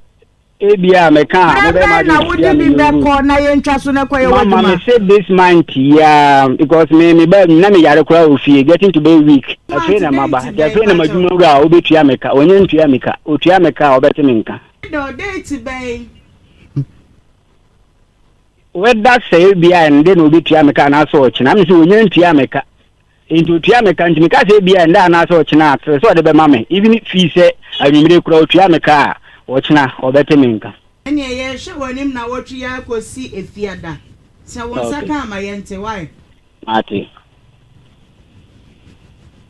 ebia meka a Berɛ mobɛyɛ bɛn na m'adwene wode sɛ bi meyɛ rude. bɛkɔ na yɛntwa so na kɔyɛ Mama w'adwuma? me se this month yi ara because me me ba na me yare koraa wɔ fie getting to be week Month afei na maba date nti bɛn afei na mpacho? m'adwuma wura a obetua me ka ɔnyɛ ntua me ka otua me ka a ɔbɛte me nka. Dɔ, date bɛn? Whether sɛ ebia ɛnde na obetua me ka anaasɛ ɔkyena me se ɔnya ntua me ka Nti otua me ka nti meka sɛ ebia ɛndɛ anaasɛ ɔkyena a sɛ ɔde bɛma me even fii sɛ anwummere koraa otua me ka a ɔkyena ɔbɛte me nka. Ɛneɛ yɛrehwɛ w'anim nawɔtwe yi ara kɔsi Efiada. Sɛ wo nsa ka ama yɛnte why? Mate.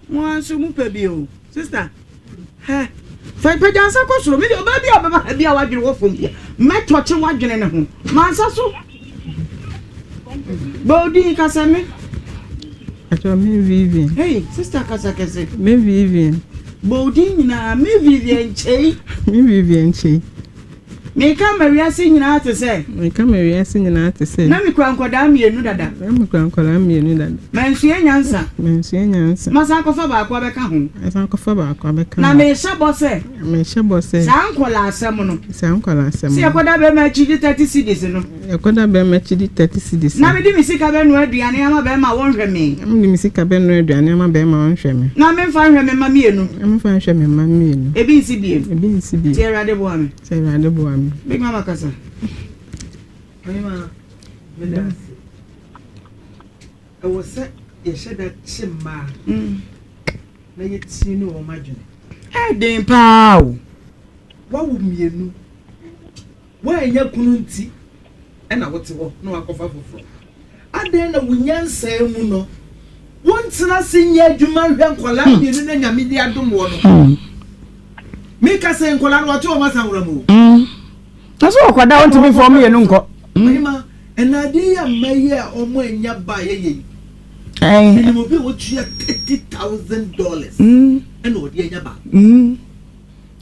Mo ara nso mo pɛ bi o. Sister, hɛ, fa pagya nsa kɔ soro. Me deɛ ɔbaa bi a ɔbɛba ha bi a wadwene wɔ fam bia, mɛtɔkye wadwene ne ho. Ma nsa so. Bɔ odin kasa me. Atwa me Vivian. Hey, sister kasa kɛse. Me Vivian. Bɔ odin nyinaa, me Vivian Kyei. Me Vivian Kyei. Meka ma wiase nyinaa te sɛ. Meka ma wiase nyinaa te sɛ. Na mekura nkwadaa mmienu dada. Na mekura nkwadaa mmienu dada. Mansua nyansa. Mansua nyansa. Masan akɔfa baako abɛka ho. Masan akɔfa baako abɛka ho. Na mehyɛ bɔ sɛ. Na mehyɛ bɔ sɛ. Saa nkwadaa asɛm no. Saa nkwadaa asɛm no. Sɛ yɛkɔda bɛrima akyi gye 30 cedis no. Yɛkɔda bɛrima akyi di 30 cedis no. Na mede me sika bɛnoa aduane ama bɛrima a wɔnhwɛ me. Na mede me sika bɛnoa aduane ama bɛrima a ɔnhwɛ me. Na memfa nhwɛ me mma mmienu. Na memfa nhwɛ me mma mmienu. Ebi nsi biem. Ebi nsi biem. Nti Awurade boa me. Nti Awurade boa me. Big Mama kasa. Ɔhema, meda ase. Ɛwɔ sɛ yɛhyɛ da kye mmaa na yɛtie ne wɔn adwene. Ɛden paa o. Wawo mmienu. Woannya kunu nti na wote hɔ na woakɔfa foforɔ. Adɛn na wo nyansa mu no, wontena ase nyɛ adwuma nhwɛ nkwadaa mmienu na Nyame de adom woɔ no? Meka sɛ nkwadaa no wɔate wɔn asanwora mu o. Na sɛ wɔkɔda wontumi mfa wɔn mmienu nkɔ. Ɔhema, ɛna adeɛ yi a mma yi a wɔn annya ba a yɛyɛ yi, menim obi a watua $30,000 ɛna ɔde anya baako.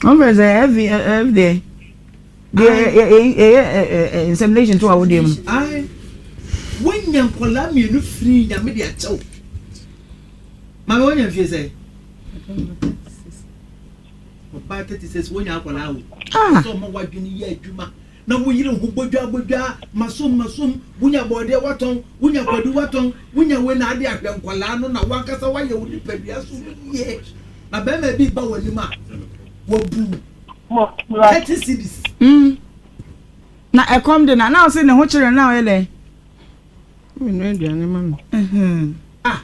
Wɔn fɛ sɛ ɛf deɛ. Deɛ ɛyɛ insemination to awodeɛ mu. Ae, wonya nkwadaa mmienu firi Nyame de akyɛ wo. Maame wonya mfie sɛ? Ɔbaa 36 wonya akwadaa o. Ah. Sɛ ɔma wadwene yɛ adwuma na woyere ho bodwa bodwa masom masom wonya bɔɔdeɛ watɔn wonya kwadu watɔn wonya wei na ade ahwɛ nkwadaa no na wankasa wayɛ wo nipadua so yie na bɛrima bi ba w'anim a wabu 30 cedis. Mm. Na ɛkɔm de na na ɔse ne ho kyerɛ na ɔyɛ dɛn? Menua aduane ma no. Ah.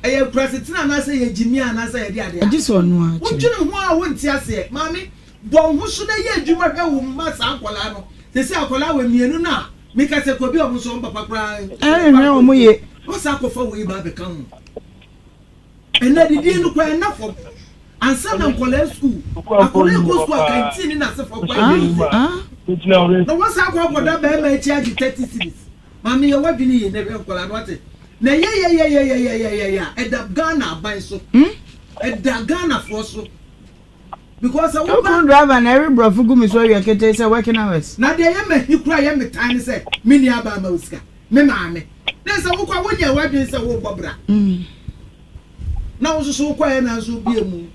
Ɛyɛ nkurase tena anaasɛ yɛ gyimi anaasɛ yɛde adeɛ a. Agye sɛ ɔno ara kyerɛ. Wodwene ho a wonte aseɛ. Maame, bɔ wo ho so na yɛ adwuma hwɛ wo mma saa nkwadaa no. Sɛsɛ akwadaa wɔ mmienu no a meka sɛ kɔ bi a wɔn nso wɔn papa koraa. Ɛnhwɛ wɔn yie. Wɔsan akɔfa wei ba abɛka ho. Ɛnɛ didie no koraa ɛnna fam. Ansa na nkwadaa sukuu, akwadaa ɛkɔ sukuu a kanteen ne n'asefoɔ kɔ ɛyɛ easy. Na wɔsan akɔ akɔda bɛrima akyi agye 30 cedis. Maame yɛ w'adwene yie na hwɛ nkwadaa no wate. Na yɛyɛyɛyɛyɛyɛyɛ a ɛda Ghana aban so. Ɛda Ghanafoɔ so. Because sɛ woba. Wokunu driver na ɛwe borɔfo gu me so awia ketee sɛ working hours. Na deɛ ɛyɛ m'ahi koraa ɛyɛ me tan ne sɛ me nua baa ma wo sika. Me maame. Na sɛ wokɔ a wonyɛɛ w'adwene sɛ worebɔ bra. Na wo nso so wokɔɛ na nso wobie mu.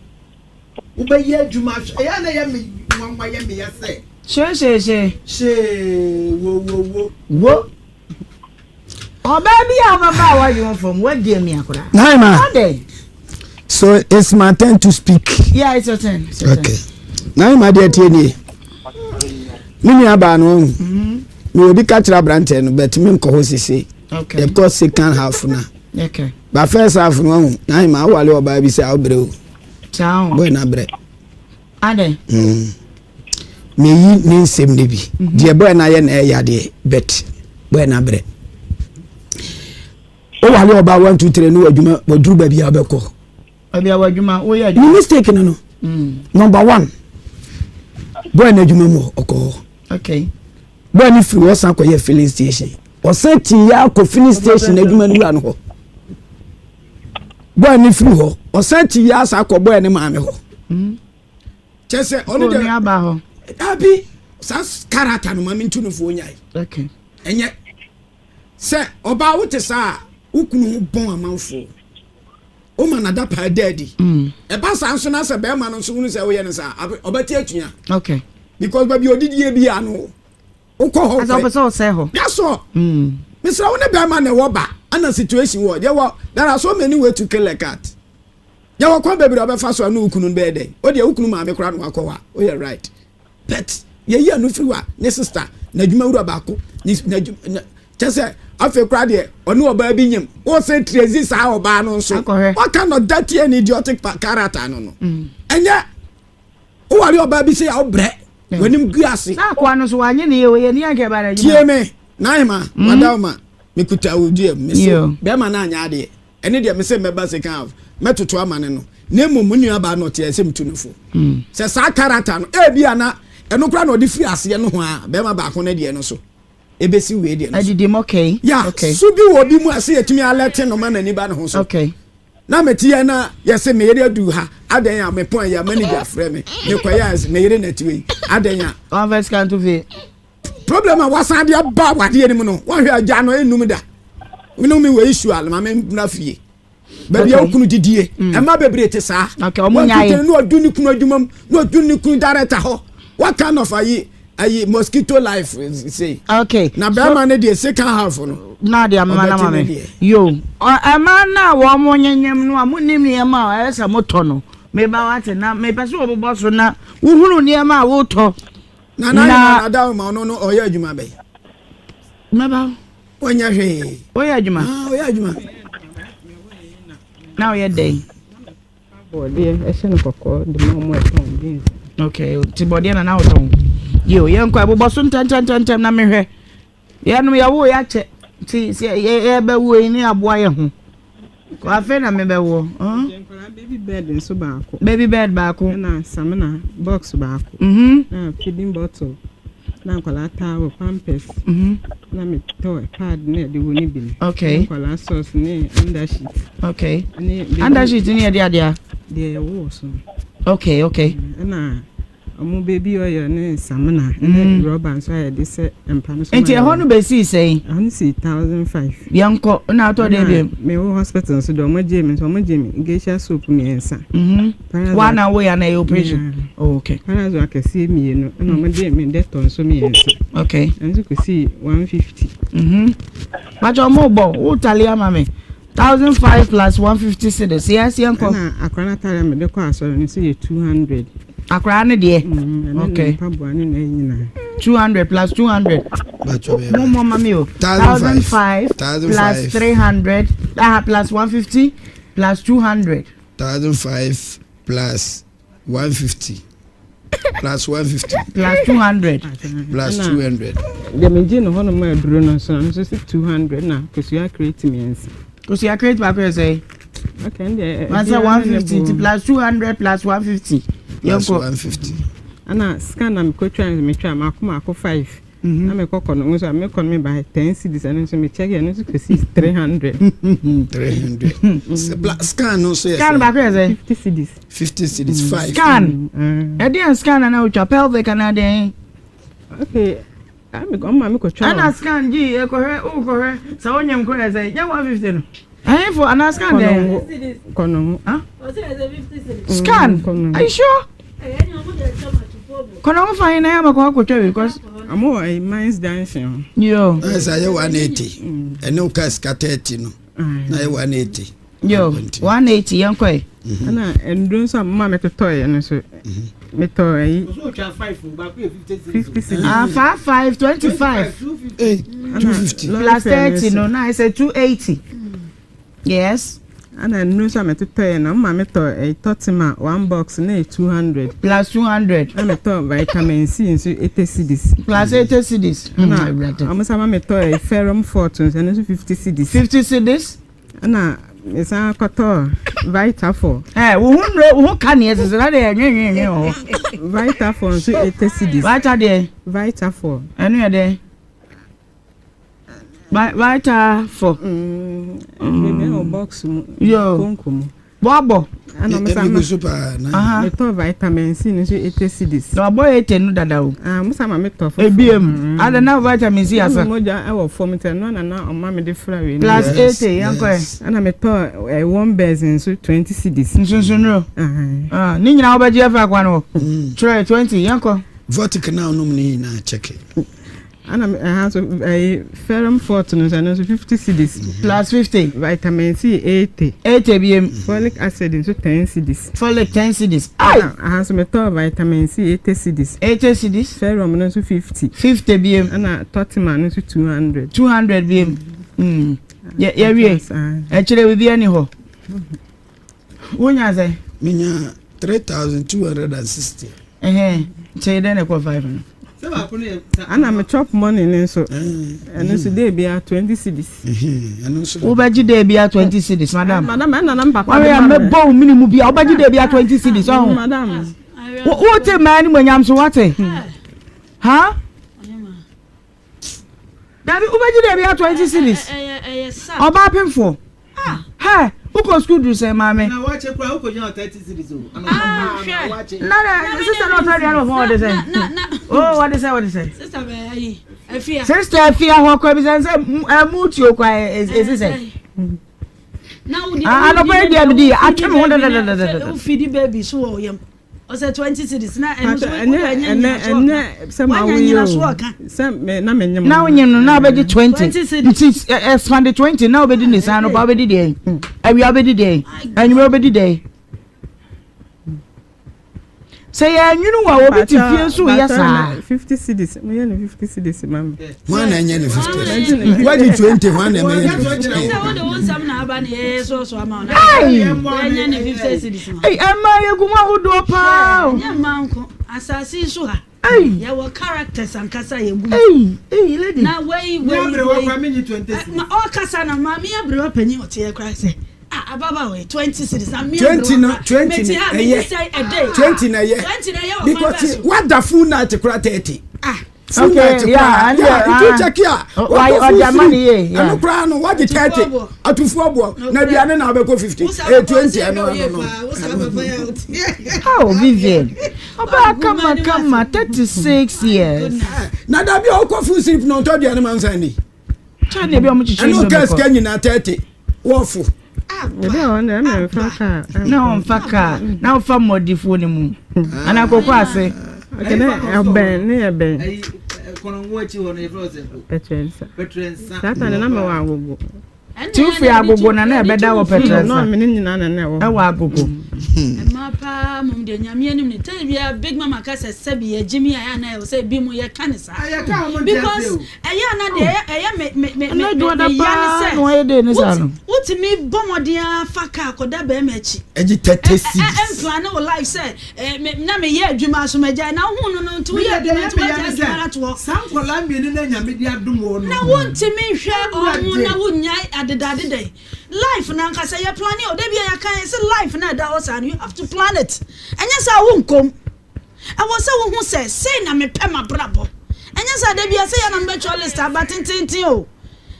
Wobɛyɛ adwuma ahwɛ. Ɛyɛ a na ɛyɛ me nwanwa yɛ me ya sɛ. Hyee hyee hyee. Hyee wo wo wo. Wo. Ɔbaa bi a ɔbɛba a wadwene wo fam, wadi amia koraa. Hi ma. Adɛn? So it's my turn to speak. Yeah, it's your turn. It's your okay. Turn. Nine ma deɛ tie nie. Me nua baa no ɔhu. Mm-hmm. Me obi ka kyerɛ aberanteɛ no but me nkɔ hɔ sese. Okay. Yɛkɔ second half na. Okay. Ba first half no ɔhu. Nine ma awale ɔbaa bi sɛ awbrɛ o. Saa o. Boy na brɛ. Adɛn? Mm. Meyi ne nsɛm no bi. Mm-hmm. Deɛ boy na ayɛ na ɛyɛ adeɛ but boy na brɛ. Wowale ɔbaa 1 2 3 no w'adwuma waduru baabi a wobɛkɔ. Baabi a w'adwuma woyɛ adwuma. Ne mistake no no. Number one boy no adwuma mu ɔkɔ hɔ. Okay. Boy no firi hɔ san kɔyɛ filling station. Ɔsan ti yɛ akɔ filling station adwuma no wura no hɔ. Boy no firi hɔ ɔsan ti yɛ asa akɔ boy no maame hɔ. Kyɛ sɛ ɔno deɛ. Dabi saa character no maame ntu no fo onyae. Okay. Ɛnyɛ. Sɛ ɔbaa wote saa a, wo kunu ho bɔn amanfoɔ. Woma n'adapaa da adi. Ɛba saa nso na sɛ bɛrima no nso hunu sɛ woyɛ no saa, ɔbɛte atua. Okay. Because baabi odidie bi ano, wokɔ hɔ. Asɛ ɔpɛ sɛ ɔsɛ hɔ. That's all. Mesrɛ wo ne bɛrima na ɛwɔ ba, ana situation wɔ. Yɛwɔ, there are so many way to kill a cat. Yɛwɔ kwan bebree a ɔbɛfa so a ne wo kunu no bɛyɛ dɛn. Wo deɛ wo kunu maame koraa na wakɔ hɔ a, woyɛ right. But yɛyi ɛno firi hɔ a, ne sister, n'adwuma wura baako, ne n'adwuma, kyɛ sɛ afei koraa deɛ ɔne ɔbaa bi nyim, ɔsɛ tracy saa ɔbaa no nso. What kind of dirty and idiotic character no no? Ɛnyɛ woware ɔbaa bi sɛ yɛ wobrɛ, w'anim gu ase. Saa akoa no so wanye ne yɛ, ɔyɛ ni anka ɛba n'adwuma. Tie me. N'ahema, mm. wada ma mekuta wo dua mu. Mese Yo. bɛrima no anyɛ adeɛ. Ɛne deɛ mese mɛba second half mɛtoto ama ne no. Na mmom mo nua baa no ɔte ɛsɛ metu no fo. Mm. Sɛ saa character no ebi ana ɛno koraa na ɔde firi aseɛ no ho a bɛrima baako no deɛ no so ebesi wei deɛ no so. Adidi mu okay. Ya okay. su bi wɔ bi mu a sɛ yɛtumi alɛte no ma n'ani ba ne ho so. Okay. Na mete yɛ na yɛse me yere adu ha adɛn a mepɔn yɛ manager frɛ me mekɔyɛ a me yere na tiwe yi adɛn a. Wɔn fɛ sika nto fie. Problem a wasan de aba awadeɛ no mu no wɔhwɛ agya no enum da ne mi wɔ issue a ma me mmra fie baabi a okunu didie ɛma mm. bebree te saa wɔn tete no ɔdu ne kunu adwuma mu na ɔdu ne kunu director hɔ what kind of ayi ayi mosquito life say. Okay. Na bɛrima no deɛ second half no. Na deɛ amema na ma me. Yo, ɛma na wɔn mo nyenyem no a mo nim nneɛma a ɛyɛ sɛ mo tɔ no. Meba wate na mepɛ sɛ wɔbobɔ so na wohunu nneɛma a wotɔ. Na na na na ma ɔno no ɔyɛ adwuma bɛn. Mɛba. Ɔnyɛ hwee. Ɔyɛ adwuma. Ah, ɔyɛ adwuma. Na ɔyɛ dɛn? Bɔdeɛ ɛhyɛ no kɔkɔɔ de ma ɔmo ɛtɔn beans. Okay, ti bɔdeɛ na na ɔtɔn. Yo, yɛn kɔ ɛbobɔ so ntɛntɛntɛntɛm na mehwɛ. Yɛnom yɛwoo yɛakyɛ nti sɛ yɛbɛwoɔ yi ne aboa yɛ ho. Afei na mebɛwoɔ. Baby bed nso baako. Baby bed baako. Ɛna samina box baako. Mhm. Na feeding bottle. Na nkwadaa towel pampers. Mhm. Na metɔ pad na yɛde wo ne bi no. Okay. Nkwadaa socks ne undersheet. Okay. Ne baby. Undersheet ne yɛde adeɛ. Deɛ yɛwɔ so. Okay. Ɛna ɔmo baby oil ne samina ne rɔba nso a yɛde sɛ mpa no so. Nti ɛhɔ no bɛsii sɛn? Ɛhɔ no si 1,500. Yɛnkɔ na atɔ deɛ biam. Me wɔ hospital nso deɛ ɔmo gye mi nso ɔmo gye mi geisha soap mmiɛnsa. Mhm. Wa na wo ya na ɛyɛ operation. Oh, okay. Parazone akɛseɛ mmienu ɛna ɔmo gye mi Dettol nso mmiɛnsa. Okay. Ɛno nso kɔsii 150. Mhm. Bàtà ɔmo bɔ wo tali ama mi. 1,500 plus 150 cedis. Yes, yɛnkɔ. Ɛna akwaraa no ataare a mede kɔ asɔre no nso yɛ 200. Akwaraa no deɛ? Mm, okay. Mpaboa ne na nyinaa. 200 plus 200. Mo mo ma mi o. 1,500 plus 300 ah, plus 150 plus 200. 1,500 plus 150 plus 150 plus 200 plus 200. Deɛ megye no hɔnom aduro no nso no nso si 200 na kosua crate mmiɛnsa. Kosua crate baako yɛ sɛ. Okay, ndeɛ. Wansa 150 nti plus 200 plus 150. Plus 150. Ana scan na mekɔtwa metwa maako maako 5. Na mekɔkɔ no nso a mekɔ no meba 10 cedis ɛno nso mekyɛke ɛno nso kɔsi 300. 300. Scan no nso yɛ sɛ. Scan baako yɛ sɛ. 50 cedis. 50 cedis 5. Scan. Ɛdeɛn scan na na wotwa pelvic anaa deɛn? Okay. Ɔma mekɔtwa. Ɛna scan gyi ɛkɔhwɛ wokɔhwɛ sɛ wonyam kɔ yɛ sɛ nyɛ 150 no. Ɛhefo anaa scan deɛn? Kɔnɔngo. Scan? Are you sure? Kɔnɔngo fa hin na yɛ amakɔ akɔtwa bi because. Ɔmo wɔ Mines Junction. Yo. Ɛsɛ ayɛ 180. Ɛne wo ka sika 30 no. Na ayɛ 180. Yo, 180 yɛn kɔ yi. Ɛna nduro nso a mma metotɔeɛ no nso metɔ ayi. 50 cedis. Ah, 5 5 25. Hey, 250. Plus 30 no na ɛsɛ 280. Yes. Ɛna nnuro nso a metotɔeɛ no mma metɔ ɛyi tɔtima one box na yɛ 200. Plus 200. Na metɔ vitamin C nso 80 cedis. Plus 80 cedis. Ɛna ɔmo san ma metɔ ɛyi ferrum fort nso ɛno nso 50 cedis. 50 cedis. Ɛna mesan kɔtɔ Vitafor. Ɛ wo ho nnuro wo ho ka neɛ sese na deɛ nwenwenwen wɔ hɔ. Vitafor nso 80 cedis. Vita deɛ. Vitafor. Ɛno yɛ dɛ. Vitafor. Bebe wɔ box mu. Yo. Konko mu. Bɔbɔ. Ɛna mo san ma. Metɔ vitamin C nso 80 cedis. Na wabɔ 80 no dada o. Ah, mo san ma metɔ foforɔ. Ebiem. Ada na vitamin C asa. Ɛna mogya ɛwɔ fam nti ɛno na na ɔma me de fra wei. Plus 80 yɛn kɔ yɛ. Ɛna metɔ ɛ one bears nso 20 cedis. Nsonsonuro. Ah, ne nyinaa wobɛgye afa akwa no hɔ. Twerɛ 20 yɛn kɔ. Vortic na ɔnom ne nyinaa kyɛke. Ɛna ɛha nso ɛyi ferrum fort no nso ɛno nso 50 cedis. Plus 50. Vitamin C 80. 80 biem. Folic acid nso 10 cedis. Folic 10 cedis. Ai! Ɛha nso metɔ vitamin C 80 cedis. 80 cedis. Ferrum no nso 50. 50 biem. Ɛna tɔtima no nso 200. 200 biem. Mm. Yɛ yɛwie. Ɛkyerɛ biribi ani hɔ. Wonya sɛ? Menya 3,260. Ɛhɛn. Nkyɛn dɛn na ɛkɔ 5 no? Ana me chop money ne nso ɛno nso day bia 20 cedis. Wobɛgye day bia 20 cedis madam. Madam ɛna na mpapa. Wɔn yɛ mɛbɔ wo mini mu bia wobɛgye day bia 20 cedis ɔho. Madam. Wote mmaa ni mo nyam so wate. Ha? Dabi wobɛgye day bia 20 cedis. Ɔbaa pemfoɔ. Hɛ wokɔ sukuu duru sɛn maame. Na wakye kura wokɔ gyina 30 cedis o. Ah hwɛ. Na na sister na ɔtɔ aduane wɔ fam wɔde sɛn. Oh wɔde sɛn wɔde sɛn. Sister bɛ ayi afia. Sister afia hɔ kɔ ebi sɛn sɛ ɛmu tuo kɔ esi sɛn. Anɔpa yi deɛ medi atwe me ho dadadadada. Wofidi baby so wɔ yam. Ɔsɛ 20 cedis na ɛno nso ɛnyɛ ɛnyɛ ɛnyɛ sɛ ma wo yi o sɛ me na me nyim. Na wo nyim no na wobɛgye 20 nti expand 20 na wobɛdi ne san anɔpa wobɛdi deɛ awia wobɛdi deɛ anwummerɛ wobɛdi deɛ sɛ yɛanwene wo a obi te fie nso yɛ saa. 50 cedis mo yɛ no 50 cedis ma me. Hwan na ɛnyɛ ne 50 wagye 20 hwan na ɛmɛyɛ ne 50. Sɛ wode wo nsɛm na aba ne yɛyɛ soɔsoɔ ama wo na yɛnyɛ ne 50 cedis ma. Ei ɛma yɛgu mu ahodoɔ paa o. Nyɛ mmaa nko asase yi so ha. Yɛwɔ characters ankasa yɛgu mu. Ei ei lady. Na wei wei wei. Ma ɔkasa na maame aberewa panyin ɔteɛ koraa sɛ. Ah ababaawa yi 20 cedis na mmea 20 no 20 na ɛyɛ 20 na ɛyɛ because wada full night kora 30. Ah. Full night kora yeah nti check a wakɔ full sleep ɛno koraa no wagye 30 atufu aboɔ na aduane na abɛkɔ 50 ɛyɛ 20 ɛno ɛno no. Oh Vivian ɔbaa kama kama 36 years. Na dabi a ɔkɔ full sleep na ɔntɔ aduane ma nsan ni. Kyɛ na ebi a wɔn kyekyere Ɛno kaa sika nyinaa 30 wɔfo. Ebi a wɔn deɛ ɛna nfa kaa. Na wɔn fa kaa na wɔfa mmɔdifoɔ no mu ana koko ase. Ɔkè ne ɛbɛn ne yɛ bɛn. Kɔnɔngo akyi hɔ no yɛfrɛ wɔ sɛ Pɛtrɛnsa. Pɛtrɛnsa. Saa ta ne na mɛ wɔ agogo. Ti wofi agogo na na ɛbɛda wɔ pɛtrɛnsa. Na mene nyinaa na na ɛwɔ. Ɛwɔ agogo. Mmaa paa mom deɛ nyame anim ne tɛn bia big mama ka sɛ sɛbi yɛ gyimi a ɛyɛ na ɛwɔ sɛ ebi mu yɛ ka ne saa because ɛyɛ ana deɛ ɛyɛ me me me me me ya ne sɛ wotumi bɔ mmɔden afa kaa kɔda bɛrima akyi ɛgye tɛtɛ si ɛmpla ne wo life sɛ na meyɛ adwuma so magyae na wohu no no nti woyɛ adwuma nti woagya adwuma no ato hɔ saa nkɔlaa mmienu na nyame de adom wɔ no na wontumi nhwɛ ɔmo na wonyae adedadedɛ Life no ankasa yɛ plane o, da bi a yɛka yɛ sɛ life no a ɛda hɔ saa no you have to plan it. Ɛnyɛ saa a wonkɔ mu. Ɛwɔ sɛ wohu sɛ sei na mepɛ m'abrabɔ. Ɛnyɛ saa da bi a sɛ yɛ na mobɛtwerɛ list aba tententen o.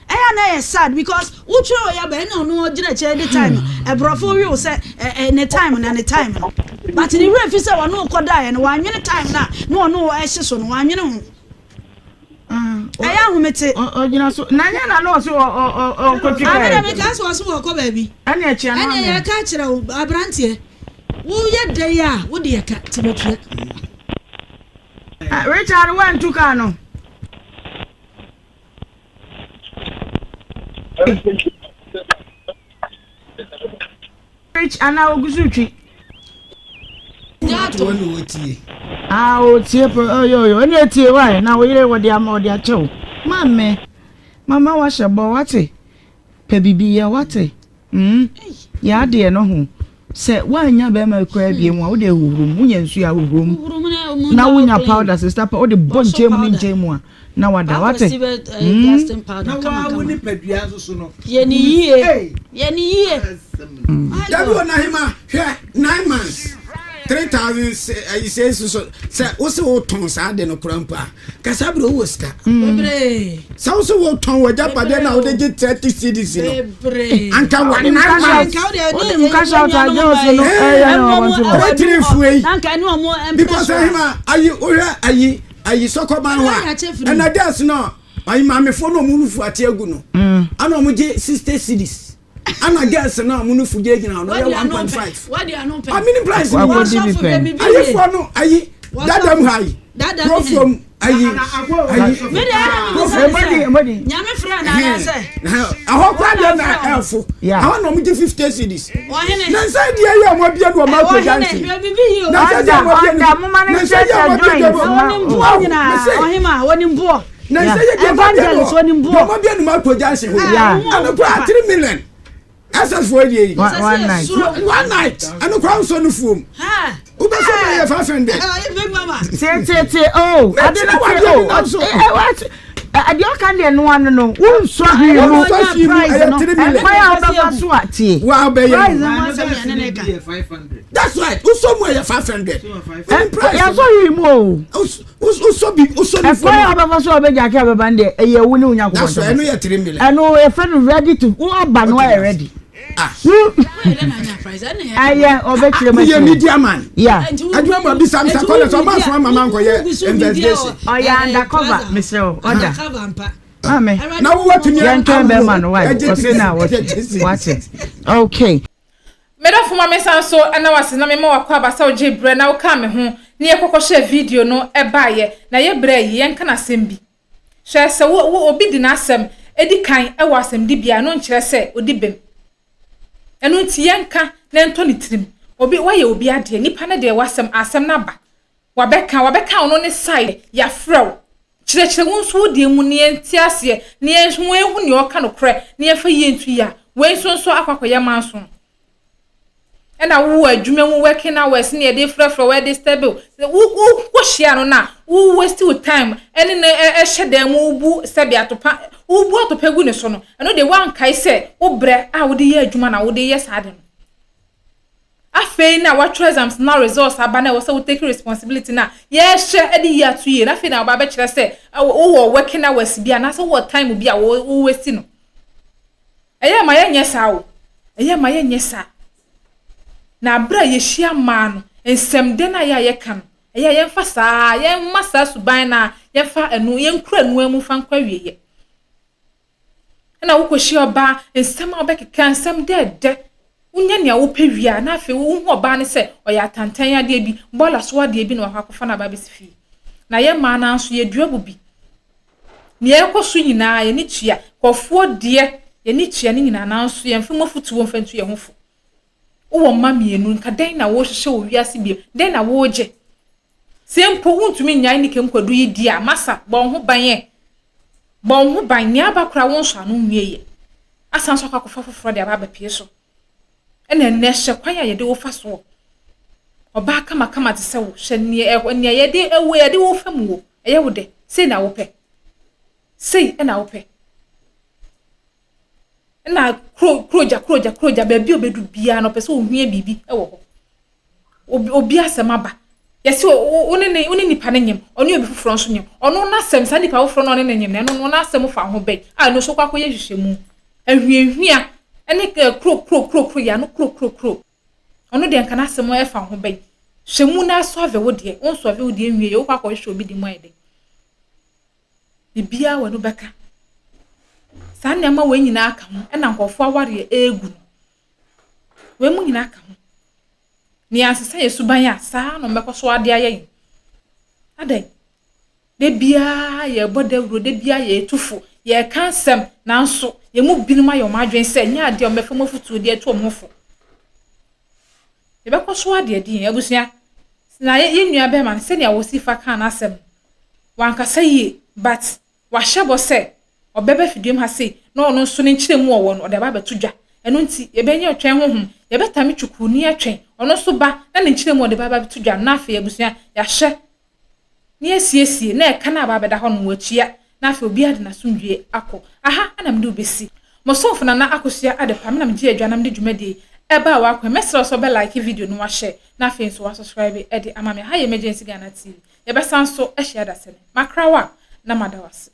Ɛyɛ a na ɛyɛ sad because wotwerɛ wei aba ɛna ɔno ɔgyina akyire de time ɛborɔfo we wo sɛ ɛ ne time na ne time no. But ne werɛ fi sɛ ɔno kɔdaeɛ no wannwene time no a na ɔno ɛhye so no wannwene ho. Ɛyɛ ahomete. Ɔgyina so na nyɛ na na ɔso ɔkɔtwi kaa. Amina mi ka so ɔso ɔkɔ baabi. Ɛne ɛkyia no Ɛne yɛ ka kyerɛ wo aberanteɛ woyɛ dɛ yi a wode yɛ ka ti bɛtua. Richard wantu kaa no. Rich anaa ogu so retwi. Ah, otie po oyo oyo. Ɛna etie wa na wo yere wɔde ama wɔde akyɛ wo. Maame, mama wahyɛ bɔ wate. Pɛ bibi yɛ wate. Mm. Yɛ adeɛ no ho. Sɛ woannya bɛrima koraa bie mu a wode ahuhuru mu wonya nsuo a huhuru mu na wonya powder sister pa wode bɔ nkyɛn mu ne nkyɛn mu a na wada wate. Mm. Na waa wo nipadua nso so no. Yɛ ne yie. Yɛ ne yie. Dabi o Nahima hwɛ 9 months 3000 ayi sɛ esi so sɛ wosi wotɔn saa de no kora mpo a kasa bere wowɔ sika. Sɛ wosi wotɔn wɔ gyapadeɛ na wode gye 30 cedis no anka wa 9 months. Wonim cash out a girls no ɛyɛ na wɔn ti wɔ. Three fue yi because Nahima ayi wohwɛ ayi ayi sɔkɔban hɔ a ɛna girls no ayi maamefoɔ no ɔmo nufu ate agu no ana ɔmo gye 60 cedis ana girls no a ɔmo nufu gye gyina hɔ no yɛ 1.5 amini price ni Wakɔdi bi pɛn. ayifoɔ no ayi dada mu ha yi kurɔfoɔ mu ayi ayi Ɛmɔdi ɛmɔdi. Nyame frɛ na anaasɛ. ɛhɔ kora deɛ na ɛfo Yeah. ɛhɔ na ɔmo gye 50 cedis Ɔhene. na nsa deɛ yɛ ɔmo abie no ɔmo akɔ jansi na nsa deɛ ɔmo abie no Ɔda moma ne na nsa deɛ ɔmo abie no joint ma. Wɔnim boɔ nyinaa ɔhema wɔnim boɔ. na nsa yɛ deɛ ɔmo abie no Evangelist wɔnim boɔ. deɛ ɔmo abie no ɔmo akɔ jansi hɔ Yeah. ɛno kora 3 million ss foɔ deɛ yi One night. One night ɛno kora nsɔ no fuom. Ha. Wobɛsɔ bɛ yɛ 500. Tietietie o ade no tie o ɛdeɛ ɔka deɛ noa no no wonsɔ hwee mu ɛkwan a wobɛfa so a tie. Wa bɛyɛ that's right wosɔ mu ɛyɛ 500. Yɛsɔ hwee mu o. Wosɔ bi wosɔ ni fam. Ɛkwan a wobɛfa so a wobɛgya akɛ bɛba no deɛ ɛyɛ wo ne wo Nyankopɔn. That's right, ɛno yɛ 3 million. Ɛno yɛfrɛ no ready to wo aba no ayɛ ready. Ɛyɛ ɔbɛkyerɛ mu. Yɛ media man. Yeah. Adwuma mu abisa msa kɔlɛ sɛ ɔmo asoma mama nkɔyɛ investigation. Ɔyɛ undercover mesrɛ wo ɔda. Maame. Na wo watumi yɛntwɛn bɛrima no wa ɔse na wate. Okay. Medɔfo, ma mensan so na wase na mema wakɔ aba sɛ wogye berɛ na wokaa me ho ne yɛkɔkɔ hyɛ video no ɛbaeɛ na yɛ berɛ yi yɛnka n'asɛm bi. Hwɛ, sɛ wo, wo obi di n'asɛm edi kan wɔ asɛmdibea no nkyerɛ sɛ odi bem. Ɛno nti yɛnka na ɛntɔ ne tirim. Obi wayɛ obi adeɛ, nipa no deɛ wasɛm asɛm no aba. Wabɛka, wabɛka ɔno ne side, yɛafrɛ wo. Kyerɛkyerɛ wo nso wo deɛ mu na yɛnte aseɛ na yɛn nso yɛnhu nea ɔka nokorɛ na yɛmfa yie nto yie a, wei nso akɔ akɔyɛ manso. Ɛna wowɔ adwuma mu, working hours ne yɛde frɛfrɛ wo, ɛde wo, wo kɔhyia no na wo waste wo time ɛne no ɛhyɛ dan mu, wobu sɛbi atopa, wobu atopa gu ne so no, ɛno deɛ woankae sɛ wo brɛ a wode yɛ adwuma na wode yɛ saa de no. Afei na watwerɛ exams na results aba na ɛwɔ sɛ wo take responsibility na yɛhyɛ ɛde yi ato yie, na afei na ɔba abɛkyerɛ sɛ wowɔ working hours bi anaasɛ wowɔ time bi a wo waste no. Ɛyɛ ma yɛnyɛ saa o, ɛyɛ ma yɛnyɛ saa. Na abere a yɛhyia mmaa no, nsɛmden a yɛ a yɛka no, ɛyɛ a yɛmfa saa, yɛmma saa suban na yɛmfa ɛno, yɛnkura ɛno mu fa nkɔ awieɛ. Ɛna wokɔhyia ɔbaa, nsɛm a wobɛkeka, nsɛm dɛɛdɛ, wonya nea wopɛ wie a, na afei wohu ɔbaa no sɛ ɔyɛ atantan adeɛ bi, bɔɔla so adeɛ bi na wakɔ akɔfa no aba abɛsi fie. Na yɛ mmaa no nso yɛdua bu bi. Nea ɛkɔ so nyinaa yɛne tua, kɔfoɔ deɛ yɛne tua ne nyinaa, nanso yɛmfa mu afotuo mfa ntu yɛn ho fo. Wowɔ mma mmienu, nka dɛn na wɔrehyehyɛ wɔ wiase bio? Dɛn na wɔregye? Sɛ mpo wontumi nnyae ne kem kwadu yi di a, masa, bɔ wo ho ban ɛ. Bɔ wo ho ban, nea aba koraa wo nso ano nwie yɛ. Asan so akɔ akɔfa foforɔ de aba abɛpie so. Ɛna ɛnnɛ hyɛ kwan a yɛde wo fa soɔ. Ɔbaa kamakama te sɛ wo, hyɛ nea yɛde ɛwɔ yɛde wo fa mu wo, ɛyɛ wo dɛ, sei na wopɛ. Sei na wopɛ. Na kuro kurogya kurogya kurogya baabi a obedu biara no ɔpɛ sɛ ohia biribi wɔ hɔ. Obi asɛm aba. Yɛsi wo ne ne wo ne nipa ne nyim, ɔne obi foforɔ nso nyim. Ɔno n'asɛm, saa nipa foforɔ no ɔne ne nyim no, ɛno no n'asɛm fa ho bɛn a ɛno nso kɔ akɔyɛ nhwehwɛmu. Ahuahua ɛne kuro kuro kuro kuro yɛ ano kuro kuro kuro. Ɔno deɛ nka n'asɛm ɛfa ho bɛn. Hyɛ mu na asɔve wo deɛ, wo nsɔve wo deɛ nwie yɛ, wokɔ akɔhwehwɛ obi de mu ayɛ dɛ. Biribiara wɔ no bɛka. Saa nneɛma wei nyinaa ka ho ɛna nkurɔfoɔ awareɛ ɛregu no. Wei mu nyinaa ka ho. Nea ansesa yɛ suban a, saa na ɔmbɛkɔ so ade ayɛ yɛn. Adɛn? Da biara yɛrebɔ dawuro, da biara yɛretu fo, yɛreka nsɛm, nanso yɛn mu binom ayɛ wɔn adwene sɛ ɛnyɛ adeɛ a wɔbɛfa mu afotuo de atu wɔn ho fo. Yɛbɛkɔ so ade adi yɛn abusua. Na yɛn nua bɛrima no, sɛnea wɔsi fa kaa n'asɛm no, wankasa yie, but wahyɛ bɔ sɛ ɔbɛba fiduam ha sei na ɔno nso ne nkyerɛmu ɔwɔ no ɔde aba abɛto dwa. Ɛno nti yɛbɛnya ɔtwɛn honhom, yɛbɛtame twukuu ne yɛatwɛn ɔno nso ba na ne nkyerɛmu ɔde ba abɛto dwa no, na afei abusua yɛahyɛ ne yɛasiesie na ɛka no aba abɛda hɔ no wɔatua, na afei obiara de n'asomdwie akɔ. Aha na mede wo bɛsi. Mo somfo Nana Akosua Adepa, me na megye adwa na mede dwumadie ɛbaa w'akwan. Mɛsrɛ wo sɛ wobɛ like video no, wahyɛ na afei nso wasubscribe ɛde ama me. Aha yɛ Emergency Ghana TV. Yɛbɛsan so ahyia dasani. Makra wo a na mada wo ase.